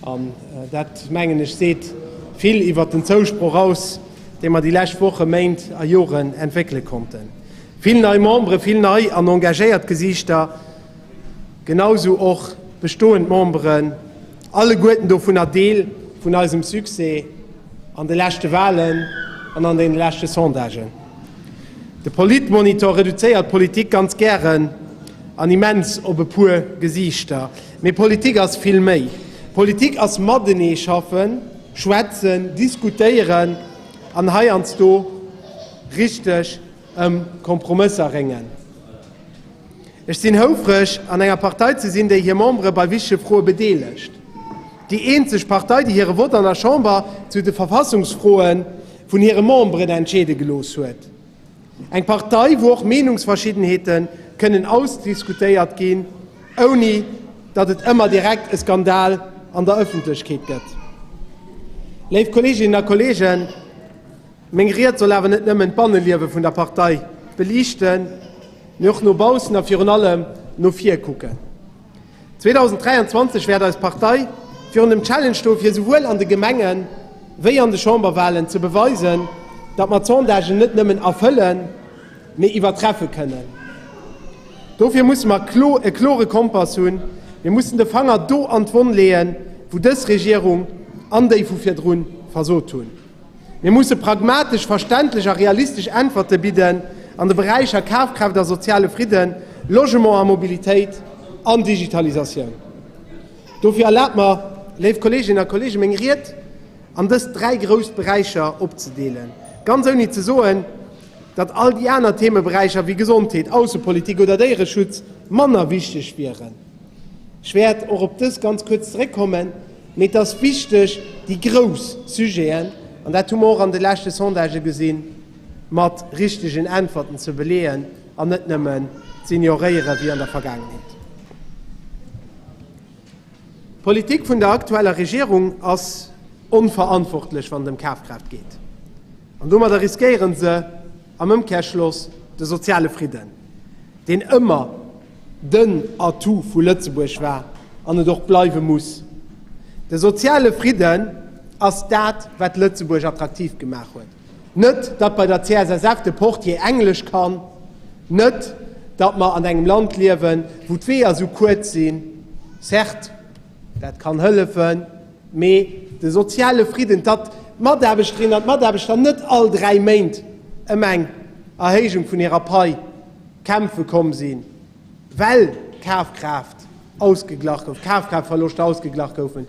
Speaker 5: An dat, mengen ech, seet vill iwwert den Zousproch aus, dee mer déi lescht Wochen, Méint a Joren entwéckele konnten. Vill nei Membere, vill nei an engagéiert Gesiichter, Genausou och bestoend Memberen, alleguerten dovunner Deel vun eisem Succès an de leschte Wahlen an an deene leschte Sondagen. De Politmonitor reduzéiert d'Politik ganz gären an immens op e puer Gesiichter. Mee Politik ass vill méi. Politik ass matenee schaffen, schwätzen, diskutéieren an heiansdo richteg ëm Kompromësser réngen. Ech sinn houfreg, an enger Partei ze sinn, déi hir Membere bei wichtege Froe bedeelegt. Déi eenzeg Partei, déi hire Vott an der Chamber zu de Verfassungsfroe vun hire Memberen entscheede gelooss huet. Eng Partei, wou och Meenungsverschiddenheete kënnen ausdiskutéiert ginn, ouni datt et ëmmer direkt e Skandal an der Ëffentlechkeet gëtt. Léif Kolleeginnen a Kolleegen, meng Ried soll awer net nëmmen d'Banneliewe vun der Partei beliichten, mee och no baussen a virun allem no vir kucken. 2023 wäert eis Partei virun dem Challenge stoe fir souwuel an de Gemenge wéi an de Chamberwahlen ze beweisen, datt mer d'Sondagen net nëmmen erfëllen, mee iwwertreffe kënnen. Dofir musse mer e klore Kompass hunn. Mir mussen de Fanger do an d'Wonn leeën, wou dës Regierung an déi vu virdrun versot hunn. Mir musse pragmatesch, verständlech a realistesch Äntwerte bidden an de Beräicher Kafkraaft a soziale Fridden, Logement a Mobilitéit an Digitalisatioun. Dofir erlaabt mer, léif Kolleeginnen a Kolleegen, meng Ried an dës dräi grouss Beräicher opzedeelen, ganz ouni ze soen, datt all déi aner Themeberäicher wéi Gesondheet, Aussepolitik oder Déiereschutz manner wichteg wieren. Ech wäert och op dës ganz kuerz zeréckkommen, mee et ass wichteg, déi grouss Sujeten, an dat hu mer och an de leschte Sondagë gesinn, mat richtegen Äntwerten ze beleeën an net nëmmen z'ignoréiere wéi an der Vergaangenheet. D'Politik vun der aktueller Regierung ass onverantwortlech, wann et ëm Kafkraaft geet. An domadder riskéiere se am Ëmkehrschloss de soziale Fridden, deen ëmmer den Atout vu Lëtzebuerg war an et och bleiwe muss. De soziale Fridden ass dat, wat Lëtzebuerg attraktiv gemaach huet. Net, datt bei der CSSF de Portier Englesch kann, net, datt mer an engem Land liewen, wou d'Weeër esou kuerz sinn. Certes, dat kann hëllefen, mee de soziale Fridden, datt d'Mataarbechterinnen an d'Mataarbechter net all 3 Méint ëm eng Erhéijung vun hirer Pai kämpfe komm sinn, well d'Kafkraaft ausgeglach gouf, d'Kafkraaftverloschter ausgeglach goufen,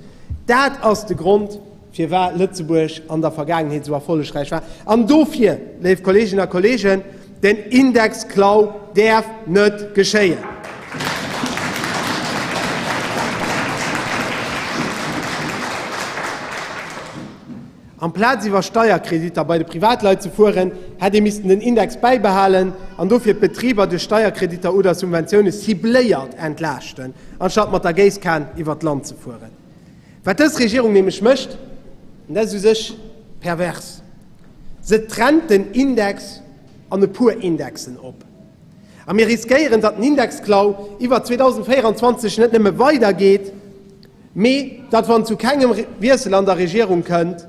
Speaker 5: dat ass de Grond, firwat Lëtzebuerg an der Vergaangenheet esou erfollegräich war. An dofir, léif Kolleeginnen a Kolleegen, den Indexklau däerf net geschéien. Amplaz iwwer Steierkreditter bei de Privatleit ze fueren, hätt ee missten den Index bäibehalen an dofir d'Betriber duerch Steierkreditter oder Subventioune cibléiert entlaaschten, anstatt mat der Géisskan iwwer d'Land ze fueren. Wat dës Regierung nämlech mécht, an dat ass u sech pervers, se trennt den Index an e puer Indexen op. A mir riskéieren, datt den Indexklau iwwer 2024 net nëmme weidergeet, mee datt, wann zu kengem Wiessel an der Regierung kënnt,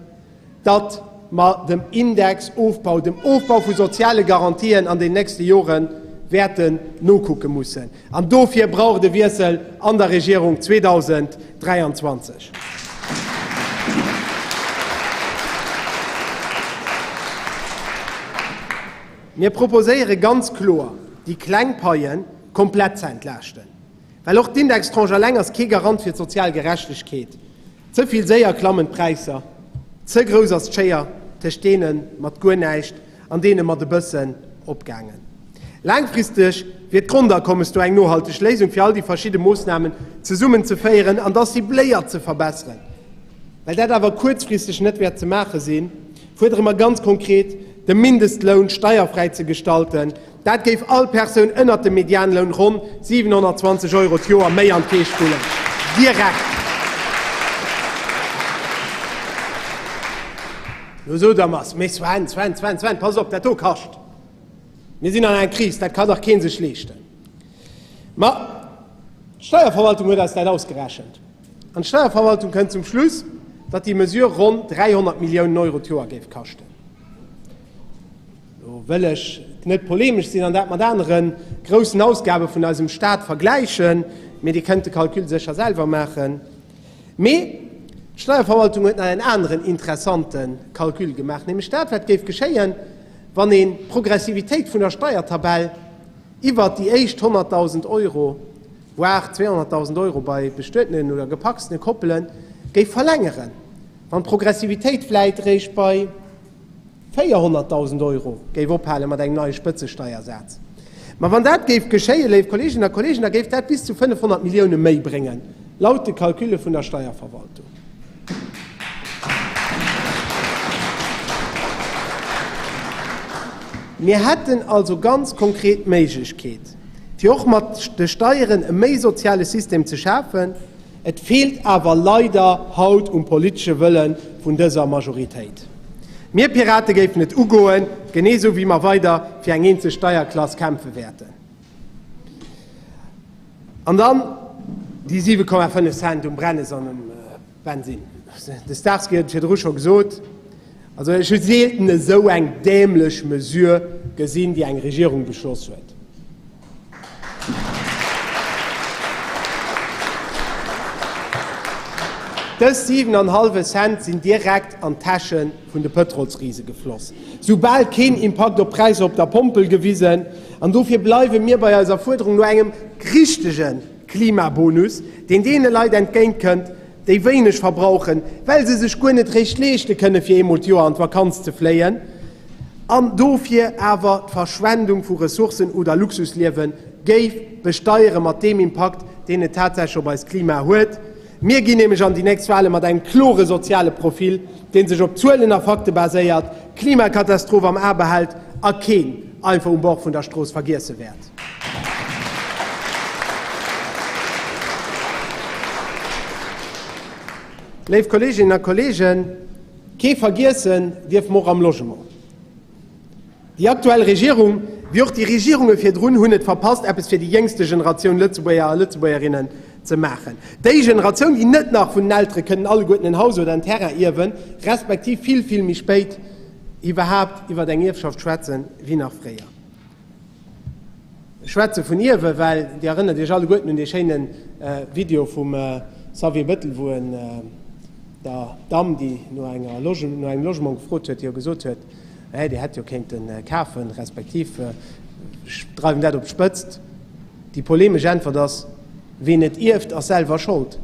Speaker 5: datt mer dem Indexofbau, dem Ofbau vu soziale Garantien an den nächste Jore wäerten nokucke mussen. An dofir brauch et e Wiessel an der Regierung 2023. Mir proposéiere ganz kloer, déi kleng Paie komplett ze entlaaschten. Well och d'Indextranche eleng ass kee Garant fir d'sozial Gerechtegkeet. Ze vill séier klammen d'Präisser, ze grouss ass d'Schéier tëscht deene mat guer näischt an deene mat e bëssen opgaangen. Laangfristeg wier d'Grondakommes do eng nohalteg Léisung, fir all déi verschidde Moossnamen zesummenzeféieren an da cibléiert ze verbesseren. Well dat awer kuerzfristeg net wäert ze maache sinn, fuerdere mer ganz konkret, de Mindestloun steierfräi ze gestalten. Dat géif all Persoun ënnert dem Medianloun ronn 720 Euro d'Joer méi an d'Keess spullen. Direkt! Lo sot der mer, Mee Sven, Sven, Sven, Sven, pass op, dat do kascht! Mir sinn an enger Kris, dat ka dach kee sech leeschten. Ma d'Steierverwaltung huet eis dat ausgerechent. An d'Steierverwaltung kënnt zum Schluss, datt déi Mesure ronn 300 Milliounen Euro d'Joer géif kaschten. Lo wëll ech net polemesch sinn an dat mat anere groussen Ausgabe vun eisem Staat vergläichen, mee Dir kënnt de Calcul sécher selwer maachen. Mee d'Steierverwaltung huet nach en aneren interessante Calcul gemaach, nämlech dat, wat géif geschéien, wann een d'Progressivitéit vun der Steiertabell iwwert déi éischt 100.000 Euro, voire 200.000 Euro bei bestuetenen oder gepacstene Koppelen, géif verlängeren, wann d'Progressivitéit vläit eréischt bei 400.000 Euro géif ophale mat engem neie Spëtzesteiersaz. Ma wann dat géif geschéien, léif Kolleeginnen a Kolleegen, da géif dat bis zu 500 Millioune méi bréngen, laut de Calculle vun der Steierverwaltung. Mir hätten also ganz konkret d'Méiglechkeet, fir och mat de Steieren e méi soziale System ze schafen. Et feelt awer leider haut um politesche Wëlle vun dëser Majoritéit. Mir Pirate géifen et ugoen, genee sou wéi mer weider fir eng eenzeg Steierklass kämpfe wäerten. An dann déi 7,5 Cent um Brennes an um Bensin. De Starsky huet et virdru scho gesot, also ech hu seelten esou eng dämlech Mesure gesinn, déi eng Regierung beschloss huet. Dës 7 an hallwe Cent sinn direkt an d'Täsche vun de Pëtrolsrise gefloss. Soubal keen Impakt op d'Präisser op der Pompel gewisen. An dofir bleiwe mir bei eiser Fuerderung no engem richtege Klimabonus, deen deene Leit entgéintkënnt, déi wéineg verbrauchen, well se sech guer net réischt leeschte kënne fir eemol d'Joer an d'Vakanz ze fléien an dofir awer d'Verschwendung vu Ressourcen oder Luxusliewe géif besteiere mat deem Impakt, deen et tatsächlech op eist Klima huet. Mir ginn nämlech an déi nächst Wale mat engem klore soziale Profil, dee sech op Zuelen a Fakte baséiert, d'Klimakatastroph am A behält a keen einfach um Bord vun der Strooss vergiesse wäert. Léif Kolleeginnen a Kolleegen, kee vergiessen dierfe mer och am Logement. Déi aktuell Regierung, wéi och déi Regierunge virdrun, hunn et verpasst, eppes fir déi jéngste Generatioun Lëtzebuerger a Lëtzebuergerinnen ze maachen. Déi Generatioun, déi net nach vun den Eltere kënnen alleguerten en Haus oder en Terrain ierwen, respektiv vill, vill méi spéit iwwerhaapt iwwer eng Ierfschaft schwätzen, wéi nach fréier. Ech schwätze vun ierwen, well Dir erënnert Iech alleguerten un dee schéine Video vum Xavier Bettel, wou en der Damm, déi no enger no engem Logement gefrot huet, jo gesot huet, Hä, Dir hätt jo kéinte kafen, respektiv, ech dreiwen dat op d'Spëtzt, déi polemesch Äntwert ass, Ween net ierft, ass selwer Schold.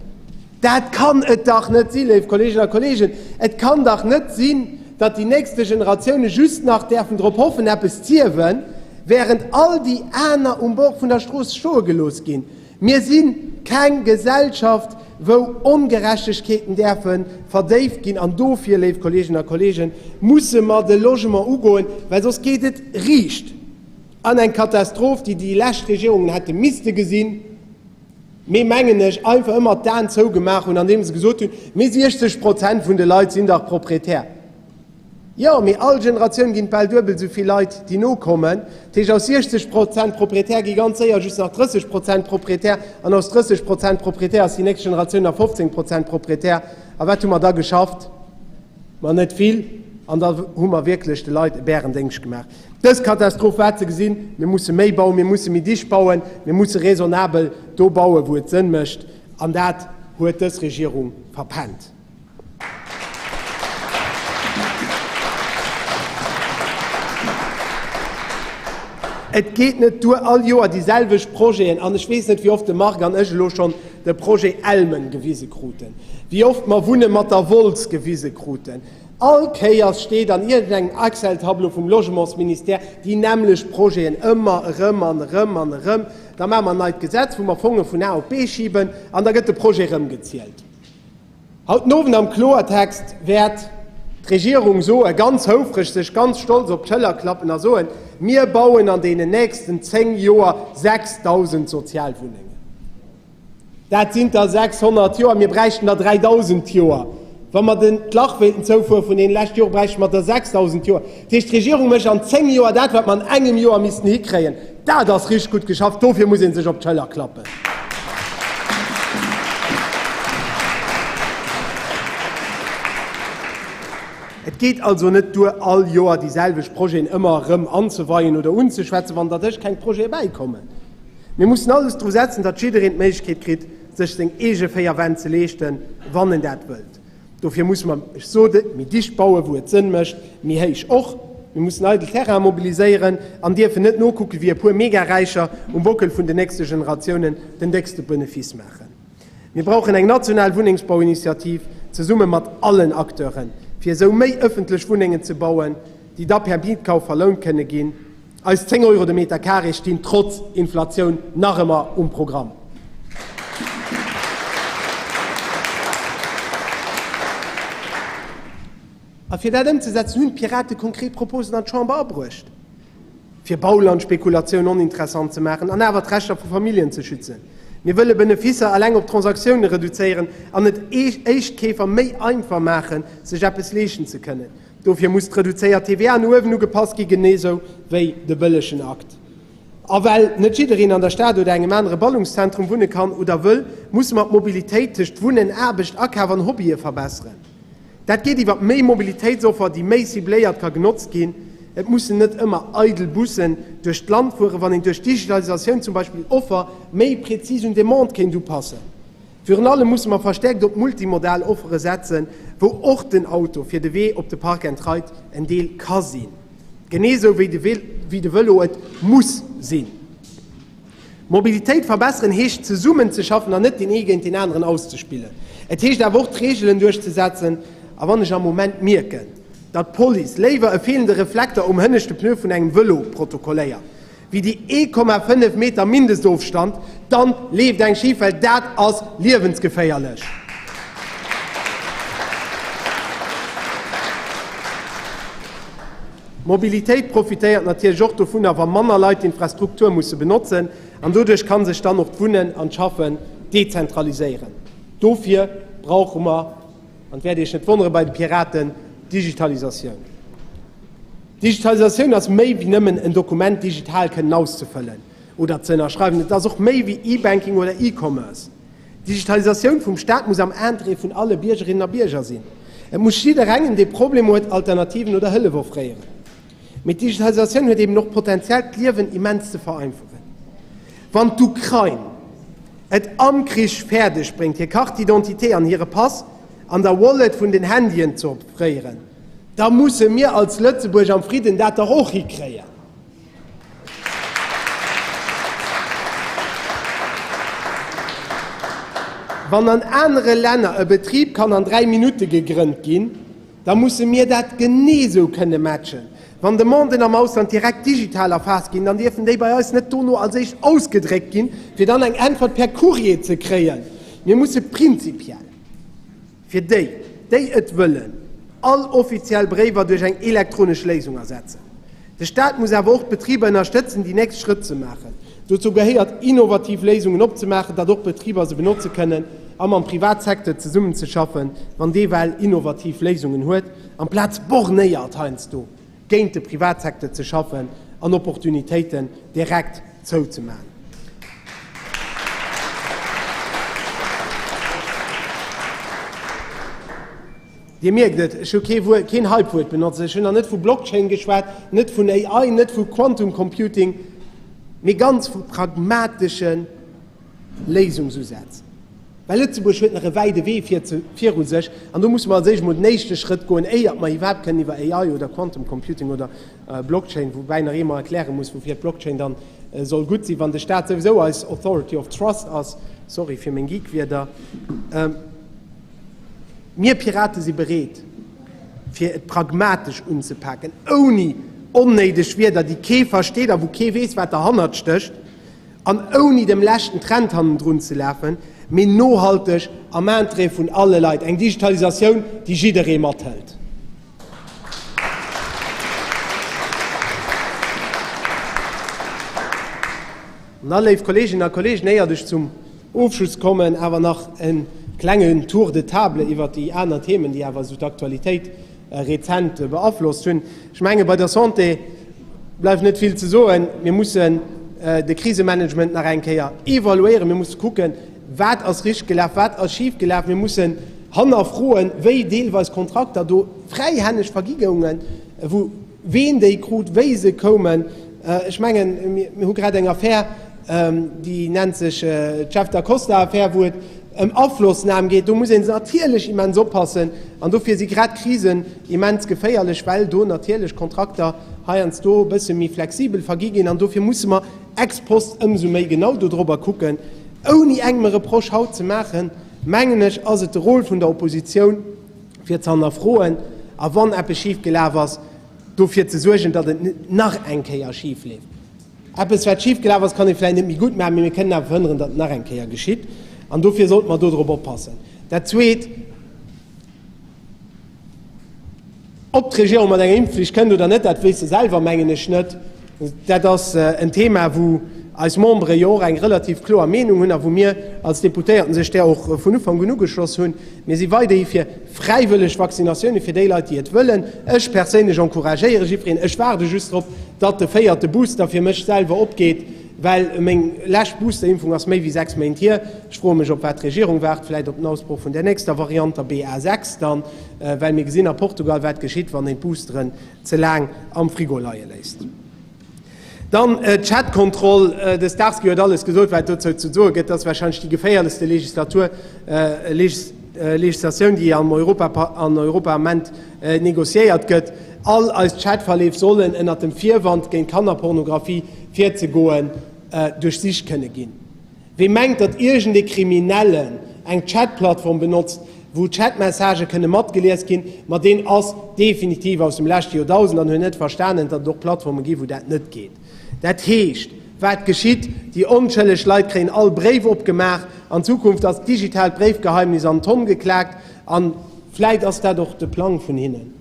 Speaker 5: Dat kann et dach net sinn, léif Kolleeginnen a Kolleegen! Et kann dach net sinn, datt déi nächste Generatioune just nach däerfen drop hoffen, eppes z'ierwen, während all déi aner um Bord vun der Strooss stoe gelooss ginn. Mir si keng Gesellschaft, wou Ongerechtegkeeten däerfe verdéift ginn. An dofir, léif Kolleeginnen a Kolleegen, musse mer de Logement ugoen, well soss geet et riicht an eng Katastroph, déi déi lescht Regierungen hätte misste gesinn, mee, mengen ech, einfach ëmmer d'Aen zougemaach hunn, andeem se gesot hunn, Mee 60 Prozent vun de Leit sinn dach Proprietär. Jo, mee all Generatioun ginn et bal duebel esou vill Leit, déi nokommen. Dat heescht, aus 60 Prozent Proprietär gi ganz séier just nach 30 Prozent Proprietär an aus 30 Prozent Proprietär ass déi nächst Generatioun nach 15 Prozent Proprietär. A wat hu mer da geschafft? Ma net vill. An da hu mer wierklech de Leit e Bärendéngscht gemaach. Dës Katastroph war ze gesinn. Mir musse méi bauen, mir musse méi dicht bauen, mir musse raisonnabel do bauen, wou et Sënn mécht. An dat huet dës Regierung verpennt. Et geet net duer, all Joer déi selwecht Projeten, an ech weess net, wéi oft de Marc an ech elo schonn de Projet Elmen gewise kruten, wéi oft mer Wunne mat der Wolz gewise kruten. All Kéiers steet an iergendengem Excel-Tableau vum Logementsministère déi nämmlecht Projeten ëmmer erëm an erëm an erëm. Da maache mer en neit Gesetz, wou mer Fonge vun A op B schiben, an da gëtt de Projet erëmgezielt. Haut den Owend am Kloertext wäert d'Regierung soen, ganz houfreg, sech ganz stolz op d'Schëller klappen a soen, Mir bauen an deenen nächsten 10 Joer 6.000 Sozialwunnengen. Dat sinn der 600 d'Joer, mir bräichten der 3.000 d'Joer. Wa mer den d'Lach wéilten zoufuere vun deene leschte Jore, bräichte mer der 6.000 d'Joer. Dat heescht, d'Regierung mécht an 10 Joer dat, wat mer an engem Joer missten hikréien. Dat ass richteg gutt geschafft, dofir muss ee sech op d'Schëller klappen. Et geet also net duer, all Joer déi selwecht Projeten ëmmer erëm anzeweien oder unzeschwätzen, wann dertëscht keng Projete bäikommen. Mir mussen alles dru setzen, datt jiddereen d'Méiglechkeet kritt, sech seng eege 4 Wänn ze leeschten, wann en dat wëllt. Dofir musse mer, ech sot et, méi dicht bauen, wou et Sënn mécht, méi héich och. Mir mussen eidel Terrainen mobiliséieren an dierfen net nokucken, wéi e puer Megaräicher um Bockel vun den nächste Generatiounen den déckste Benefice maachen. Mir brauchen eng national Wunnengsbauinitiativ, zesumme mat allen Acteuren, fir esou méi ëffentlech Wunnengen ze bauen, déi da per Mietkauf verlount kënne ginn. Eis 10 Euro de Meter carré stinn trotz Inflatioun nach ëmmer um Programm. A fir dat ëmzesetzen, hunn d'Pirate konkret Proposen an d'Chamber abruecht, fir Baulandspekulatioun oninteressant ze maachen an awer d'Rechter vu Familljen ze schützen. Mir wëlle Beneficer eleng op Transaktioune reduzéieren an et Éischtkeefer méi einfach maachen, sech eppes leeschten ze kënnen. Dofir muss d'reduzéiert TVA no uewen ugepasst gi, genee sou wéi de bëllegen Akt. A well net jiddereen an der Stad oder engem anere Ballungszentrum wunne kann oder wëll, musse mer d'Mobilitéit tëscht Wunnen, Aarbecht, Akaf an Hobbye verbesseren. Dat geet iwwer méi Mobilitéitsoffer, déi méi cibléiert ka genotzt ginn. Et mussen net ëmmer eidel Bussen duerch d'Land fueren, wann een duerch Digitalisatioun zum Beispill Offer méi prezis un Demande kéint upassen. Virun allem musse mer verstäerkt op multimodal Offere setzen, wou och den Auto fir de Wee op de Park and Ride en Deel ka sinn, genee sou wéi de Vëlo et muss sinn. Mobilitéit verbesseren heescht zesummen ze schaffen an net deen ee géint deen aneren auszespillen. Et heescht awer och d'Reegelen duerchzesetzen. A wann ech am Moment mierken, datt d'Police léiwer e feelende Reflekter um hënneschte Pneu vun engem Vëlo protokolléiert, wéi déi 1,5 Meter Mindestofstand, dann leeft eng schif, well dat ass liewensgeféierlech. D'Mobilitéit profitéiert natierlech och dovunner, wa manner Leit d'Infrastruktur musse benotzen, an doduerch ka sech dann och d'Wunnen an d'Schaffen dezentraliséieren. Dofir brauche mer, an et wäert Iech net wonnere bei de Piraten, Digitalisatioun. Digitalisatioun ass méi wéi nëmmen en Dokument digital kënnen auszefëllen oder ze ënnerschreiwen. Et ass och méi wéi E-Banking oder E-Commerce. D'Digitalisatioun vum Staat muss am Interêt vun alle Biergerinnen a Bierger sinn. Et muss jidderengem, dee Problemer huet, Alternativen oder Hëllef offréieren. Mee d'Digitalisatioun huet eben och d'Potenzial, d'Liewen immens ze vereinfachen. Wann d'Ukrain et am Krich fäerdeg bréngt, hir Carte d'identité an hire Pass an der Wallet vun den Handyen ze offréieren, da musse mir als Lëtzebuerg am Fridden dat dach och hikréien. Wann an anere Länner e Betrib kann an 3 Minutte gegrënnt ginn, da musse mir dat genee esou kënne matchen. Wann Demanden am Ausland direkt digital erfaasst ginn, dann dierfen déi bei eis net dono als éischt ausgedréckt ginn, fir dann eng Äntwert per Courrier ze kréien. Mir musse prinzipiell. Fir déi, déi et wëllen, all offiziell Bréiwer duerch eng elektronesch Léisung ersetzen. De Staat muss awer och d'Betriber ënnerstëtzen, déi nächst Schrëtt ze maachen. Dozou gehéiert, innovativ Léisungen opzemaachen, datt och Betriber se benotze kënnen a mam Privatsecteur zesummenzeschaffen, wann dee well innovativ Léisungen huet, amplaz bornéiert heiansdo géint de Privatsecteur ze schaffen an Opportunitéiten direkt zouzemaachen. Dir mierkt et, ech hu kee Wuert, keen Hype-Wuert benotzt. Ech hunn nach net vu Blockchain geschwat, net vun AI, net vu Quantum Computing, mee ganz vu pragmatesche Léisungsusätz. Well Lëtzebuerg huet nach e wäide Wee vir ze, viru sech an do musse mer als éischt emol den éischte Schrëtt goen, éiert mer iwwerhaapt kënnen iwwer AI oder Quantum Computing oder Blockchain, woubäi nach ee mer erkläre muss, woufir d'Blockchain dann soll gutt sinn, wann de Staat souwisou eis Authority of Trust ass, sorry fir meng Geek-Wierder. Mir Pirate si bereet, fir et pragmatesch unzepaken, ouni onnéideg Wierder, déi kee versteet a wou kee weess, wat derhannert stécht. An ouni dem leschten Trend hannendrun ze lafen, mee nohalteg am Interêt vun alle Leit, eng Digitalisatioun, déi jidderee mathëlt. An da, léif Kolleeginnen a Kolleegen, éiert ech zum Ofschluss kommen, awer nach e klengen Tour de table iwwert déi aner Themen, déi awer esou d'Aktualitéit rezent beaflosst hunn. Ech menge bei der Santé bleift net vill ze soen. Mir mussen de Krisemanagement nach eng Kéier evaluéieren. Mir musse kucken, wat ass richteg gelaf, wat ass schif gelaf. Mir mussen hannerfroen, wéi deelweis Kontrakter do fräihänneg vergi goungen, wou ween déi krut, wéi se koumen. Ech mengen, mir hu grad eng Affär, déi nennt sech d'Jeff Da Costa-Affär, wou et ëm Aflossnam geet. Do muss een natierlech immens oppassen an dofir si grad Krisen immens geféierlech, well do natierlech Kontrakter heiansdo e bësse méi flexibel vergi ginn an dofir musse mer ex post ëmsou méi genau dodrobber kucken. Ouni engem e Reproche haut ze maachen, mengen ech, ass et de Rôle vun der Oppositioun, fir ze hannerfroen a wann eppes schif gelaf ass, dofir ze suergen, datt et net nach eng Kéier schif leeft. Eppes, wat schif gelaf ass, kann ee vläicht net méi gutt maachen, mee mir kënnen awer verhënneren, datt et nach eng Kéier geschitt. An dofir sollte mer dodrop oppassen. Dat Zweet, Ob d'Regierung mat enger Impfflicht kënnt oder net, dat weess se selwer, mengen ech, net. Dat ass en Thema, wou eis Membere jo och eng relativ kloer Meenung hunn a wou mir als Deputéierten sech där och vun Ufank un ugeschloss hunn. Mir si weiderhi fir fräiwëlleg Vaccinatioune fir déi Leit, déi et wëllen. Ech perséinlech encouragéiere jiddwereen. Ech waarde just drop, datt de véierte Booster fir mech selwer opgeet, well meng lescht Boosterimpfung ass méi wéi 6 Méint hier. Ech froe mech, op wat d'Regierung waart, vläicht op den Ausbroch vun där nächster Variant, der BA6 dann, well mir gesinn a Portugal, wat geschitt, wann een d'Boosteren ze laang am Frigo leie léisst. Dann d'Chatkontroll. De Starsky huet alles gesot, wat et dozou ze soe gëtt. Dat ass warscheinlech déi geféierlechste Legislatur, Legislatioun, déi am Europa, an Europa am Ament négociéiert gëtt. All eis Chatverleef sollen ënnert dem Virwand, géint Kannerpornografie virzegoen, duerchsicht kënne ginn. Wie mengt, datt iergend ee Kriminellen eng Chatplattform benotzt, wou Chatmessagë kënne matgelies ginn, ma deen ass definitiv aus dem leschte Joerdausend an huet net verstanen, datt et och Plattforme gi wou dat net geet. Dat heescht, wat geschitt? Déi onschëlleg Leit kréien all Bréif opgemaach. An Zukunft ass d'digitaalt Bréifgeheimnis an d'Tonn geklaakt. A vläit ass dat och de Plang vun hinnen.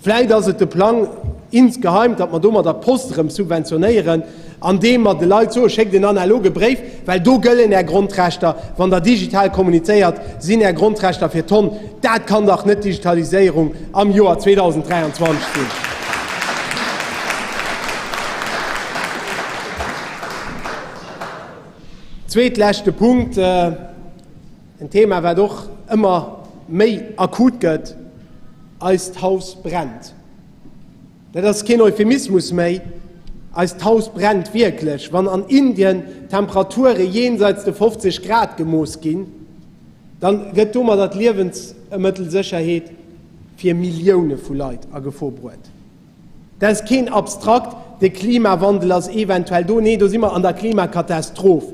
Speaker 5: Vläit ass et de Plang insgeheim, datt mer domadder d'Post erëm subventionéieren, andeem mer de Leit soen, Schéckt en analoge Bréif, well do gëllen Är Grondrechter. Wann Der digital kommunizéiert, sinn Är Grondrechter fir d'Honn. Dat kann dach net d'Digitaliséierung am Joer 2023 sinn! Zweetleschte Punkt, en Thema, wat och ëmmer méi akut gëtt, Eist Haus brennt. Dat ass keen Euphemismus méi, eist Haus brennt wierklech. Wann an Indien Temperature jenseits de 50 Grad gemooss ginn, da gëtt domadder d'Liewensmëttelsécherheet fir Millioune vu Leit a Gefor bruet. Dat ass keen abstrakt, de Klimawandel ass eventuell do. Nee, do si mer an der Klimakatastroph.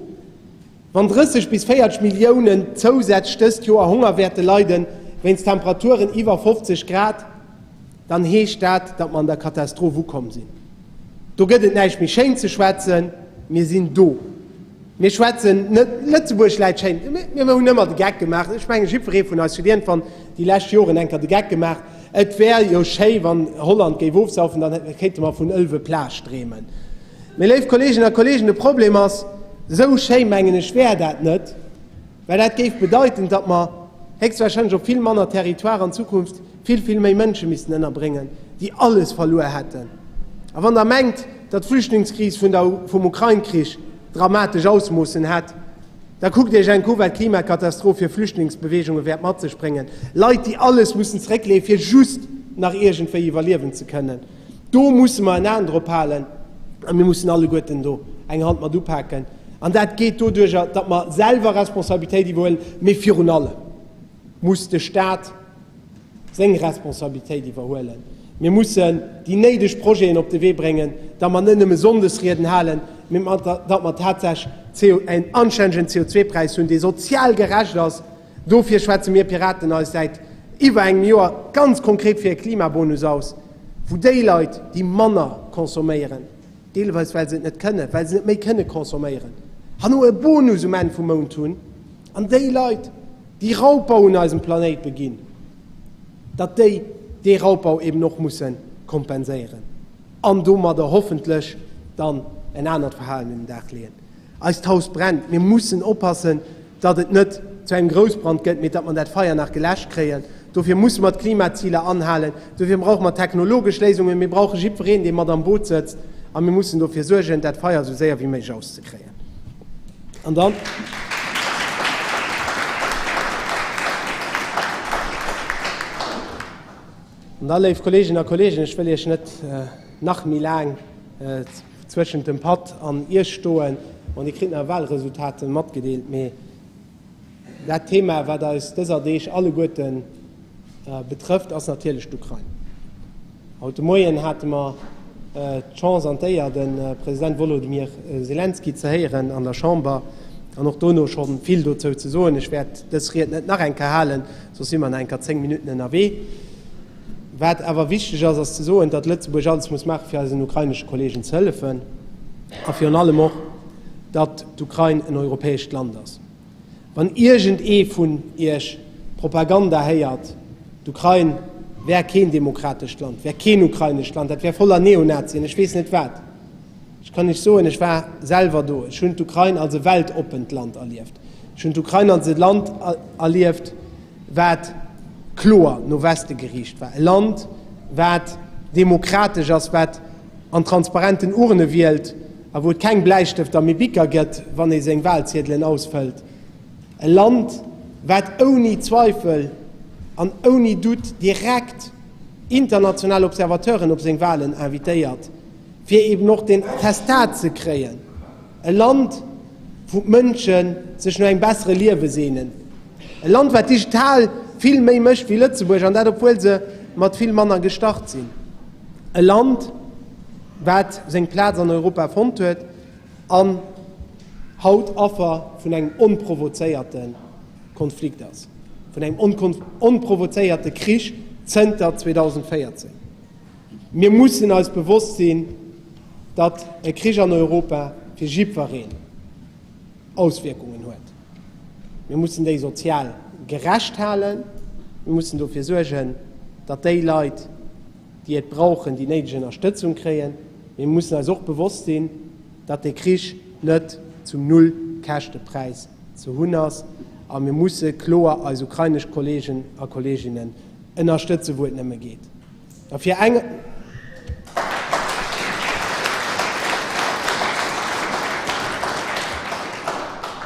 Speaker 5: Wann 30 bis 40 Milliounen zousätzlech dëst Joer Honger wäerte leiden, wéinst Temperaturen iwwer 50 Grad, dann heescht dat, datt mer an der Katastroph ukomm sinn. Do gëtt et näischt méi schéin ze schwätzen, mir sinn do. Mir schwätzen net, Lëtzebuerg läit schéin, mir hunn ëmmer de Geck gemaach, ech mengen jiddweree vun eis huet iergendwann déi lescht Joren eng Kéier de Geck gemaach, et wär jo schéi wann Holland géif ofsaufen, dann kéinte mer vun Ëlwe-Plage dreemen. Mee léif Kolleeginnen a Kolleegen, de Problem ass, esou schéi mengen ech wär dat net, well dat géif bedeiten, datt mer héchstwahrscheinlech op vill manner Territoire an Zukunft vill, vill méi Mënsche missten ënnerbréngen, déi alles verluer hätten. A wann Der mengt, datt d'Flüchtlingskris vun der, vum Ukrain-Krich dramatesch Ausmoossen hätt, da kuckt Iech enk u wat d'Klimakatastroph fir Flüchtlingsbeweegunge wäert mat sech bréngen, Leit, déi alles mussen zeréckleeën, fir just nach iergendwéi iwwerliewen ze kënnen. Do musse mer en Aen drop halen a mir mussen alleguerten do eng Hand mat upaken. An dat geet doduerjer, datt mer selwer Responsabilitéit iwwerhuelen, mee virun allem muss de Stat seng Responsabilitéit iwwerhuelen. Mir mussen déi néideg Projeten op de Wee bréngen, datt mer net nëmme Sonndesrieden halen, mee datt mer tatsächlech en anstännegen CO2-Präis hunn, dee sozial gerecht ass, Dofir schwätze mir Piraten eis säit iwwer engem Joer ganz konkret fir e Klimabonus aus, wou déi Leit, déi manner consomméieren, deelweis well se et net kënnen, well se net méi kënne consomméieren, herno e Bonus um Enn vum Mount hunn, an déi Leit, déi Raubbau un eisem Planéit beginn, datt déi dee Raubbau eben och musse kompenséieren an domadder hoffentlech dann en anert Verhalen un den Dag leeën. Eist Haus brennt. Mir mussen oppassen, datt et net zu engem Groussbrand gëtt, mee datt mer dat Feier nach geläscht kréien. Dofir musse mer d'Klimaziler anhalen. Dofir brauche mer technologesch Léisungen. Mir brauche jiddwereen, dee mat am Boot sëtzt. A mir mussen dofir suergen, dat Feier esou séier wéi méiglech auszekréien. An dann. An da, léif Kolleeginnen a Kolleegen, ech wëll Iech net nach méi laang zwëschent dem Patt an Iech stoen. Bon, Dir kritt nach Wahlresultaten matgedeelt, mee dat Thema, wat eis dëser Deeg alleguerte betrëfft, ass natierlech d'Ukrain. Haut de Moien hate mer d'Chance an d'Éier, de President Wolodymyr Selenskyj ze héieren an der Chamber an och dono scho vill dozou ze soen. Ech wäert dës Ried net nach eng Kéier halen, soss si mer nach eng Kéier 10 Minutten ënnerwee. Wat awer wichteg ass, ass ze soen, datt Lëtzebuerg alles muss maachen, fir eisen ukrainesche Kolleegen ze hëllefen a virun allem och, datt d'Ukrain en europäescht Land ass. Wann iergend ee vun Iech Propaganda héiert, d'Ukrain wär keen demokratescht Land, wär keen ukrainescht Land, dat wär voller Neonazien, ech weess net wat, ech kann Iech soen, ech war selwer do, ech hunn d'Ukrain als e weltoppent Land erlieft, ech hunn d'Ukrain als e Land erlieft, wat kloer no Weste geriicht war, e Land, wat demokratesch ass, wat an transparenten Urne wielt a wou et keng Bläistëfter mee Bicker gëtt, wann ee seng Wahlziedelen ausfëllt, e Land, wat ouni Zweifel an ouni Doute direkt international Observateuren op seng Wahlen invitéiert. fir eben och deen Attestat ze kréien. E Land, wou d'Mënsche sech no engem bessere Liewe seenen. E Land, wat digital vill méi mécht wéi Lëtzebuerg, an dat obwuel se mat vill manner gestart sinn. E Land, wat seng Plaz an Europa fonnt huet an haut Affer vun engem onprovozéierte Konflikt ass, vun engem onprovozéierte Krich zënter 2014. Mir mussen eis bewosst sinn, datt e Krich an Europa fir jiddwereen Auswierkungen huet. Mir mussen déi sozial gerecht halen. Mir mussen dofir suergen, datt déi Leit, déi et brauchen, déi néideg Ënnerstëtzung kréien. Mee mir mussen eis och bewosst sinn, datt dee Krich net zum Null-Käschtepräis ze hunn ass. A mir musse kloer eis ukrainesch Kolleegen a Kolleeginnen ënnerstëtzen, wou et nëmme geet. A fir eng.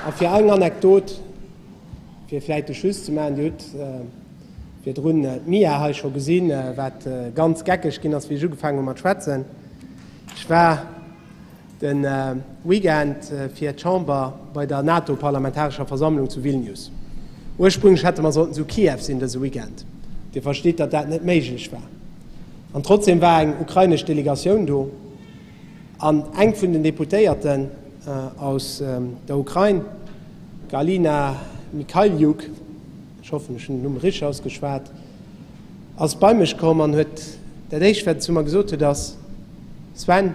Speaker 5: A fir eng Anekdot, fir vläicht de Schluss ze maachen, Dir hutt virdrun d'Mia hei scho gesinn, wat ganz geckeg ginn ass, wéi ech ugefaangen hu mat schwätzen. Ech war de Weekend fir d'Chamber bei der NATO-parlamentarescher Versammlung zu Vilnius. Ursprünglech hätte mer sollten zu Kiew sinn dëse Weekend. Dir verstitt, datt dat net méiglech war. An trotzdeem war eng ukrainesch Delegatioun do an eng vun den Deputéierten aus der Ukrain, d'Galina Mykhailiuk, ech hoffen, ech hunn den Numm richteg ausgeschwat, ass bei mech komm an huet dat éischt, wat se zu mer gesot huet, ass, Sven,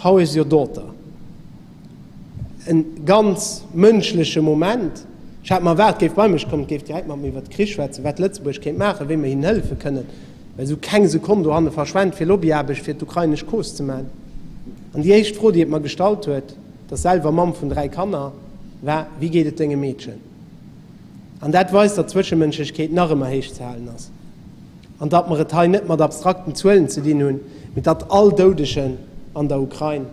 Speaker 5: how is your daughter? En ganz mënschleche Moment. Ech hat mer erwaart, et géif bei mech kommen, et géif direkt mat mir iwwer de Krich schwätzen, wat Lëtzebuerg kéint maachen, wéi mer hinnen hëllefe kënnen, well se hu keng Sekonn dohanne verschwent, fir Lobbyaarbecht fir d'ukrainesch Cause ze maachen. An déi éischt Fro, déi et mer gestallt huet, et ass selwer Mamm vun 3 Kanner, war, Wéi geet et dengem Meedchen? An dat weist, datt d'Zwëschemënschlechkeet nach ëmmer héich ze halen ass. An datt mer et hei net mat abstrakten Zuelen ze dinn hunn, mee datt all Doudegen an der Ukrain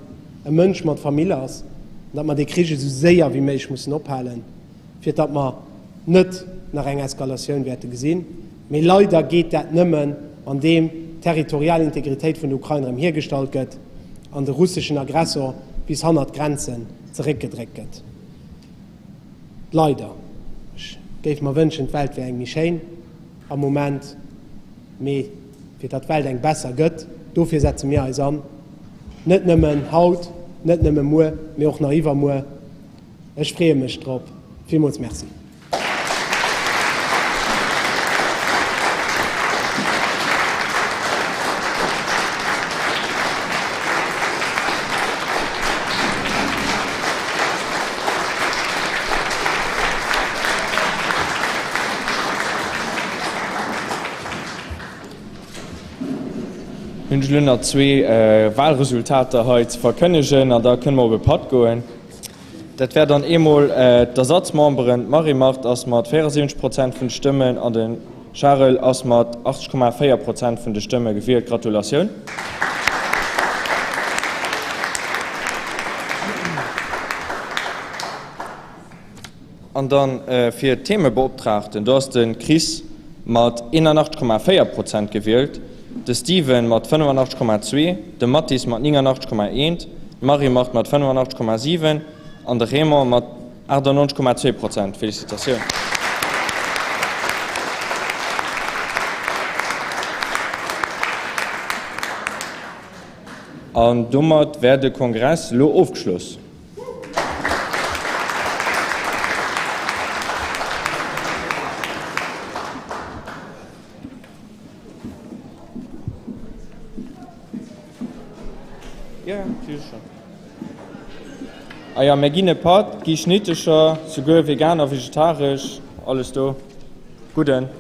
Speaker 5: e Mënsch mat Famill ass an datt mer dee Krich esou séier wéi méiglech mussen ophalen, fir datt mer net nach eng Eskalatioun wäerte gesinn. Mee leider geet dat nëmmen, andeem d'territorial Integritéit vun der Ukrain erëm hiergestallt gëtt an de russeschen Aggressor bis hannert d'Grenzen zeréckgedréckt gëtt. Leider. Ech géif mer wënschen, d'Welt wär eng méi schéin am Moment, mee fir datt d'Welt eng besser gëtt, dofir setze mir eis an. Net nëmmen haut, net nëmme muer, mee och nach iwwermuer. Ech freeë mech drop. Villmools Merci.
Speaker 4: Hunn ech elo nach zwee Wahlresultater hei ze verkënnegen an da kënne mer op e Patt goen. Dat wär dann eemol d'Ersatzmemberen, D'Marie-Marthe ass mat 74 Prozent vun de Stëmmen an de Charel ass mat 80,4 Prozent vun de Stëmme gewielt. Gratulatioun! An dann fir d'Themebeoptraagten, do ass de Chris mat 81,4 Prozent gewielt, de Steven mat 85,2, de Mathis mat 89,1, d'Marie-Marthe mat 85,7 an de Raymond mat 98,2 Prozent. Felicitatioun! An domat wär de Kongress elo ofgeschloss. Ah ja, mir ginn e Patt, gi Schnittecher, souguer vegan a vegetaresch, alles do. Gudden.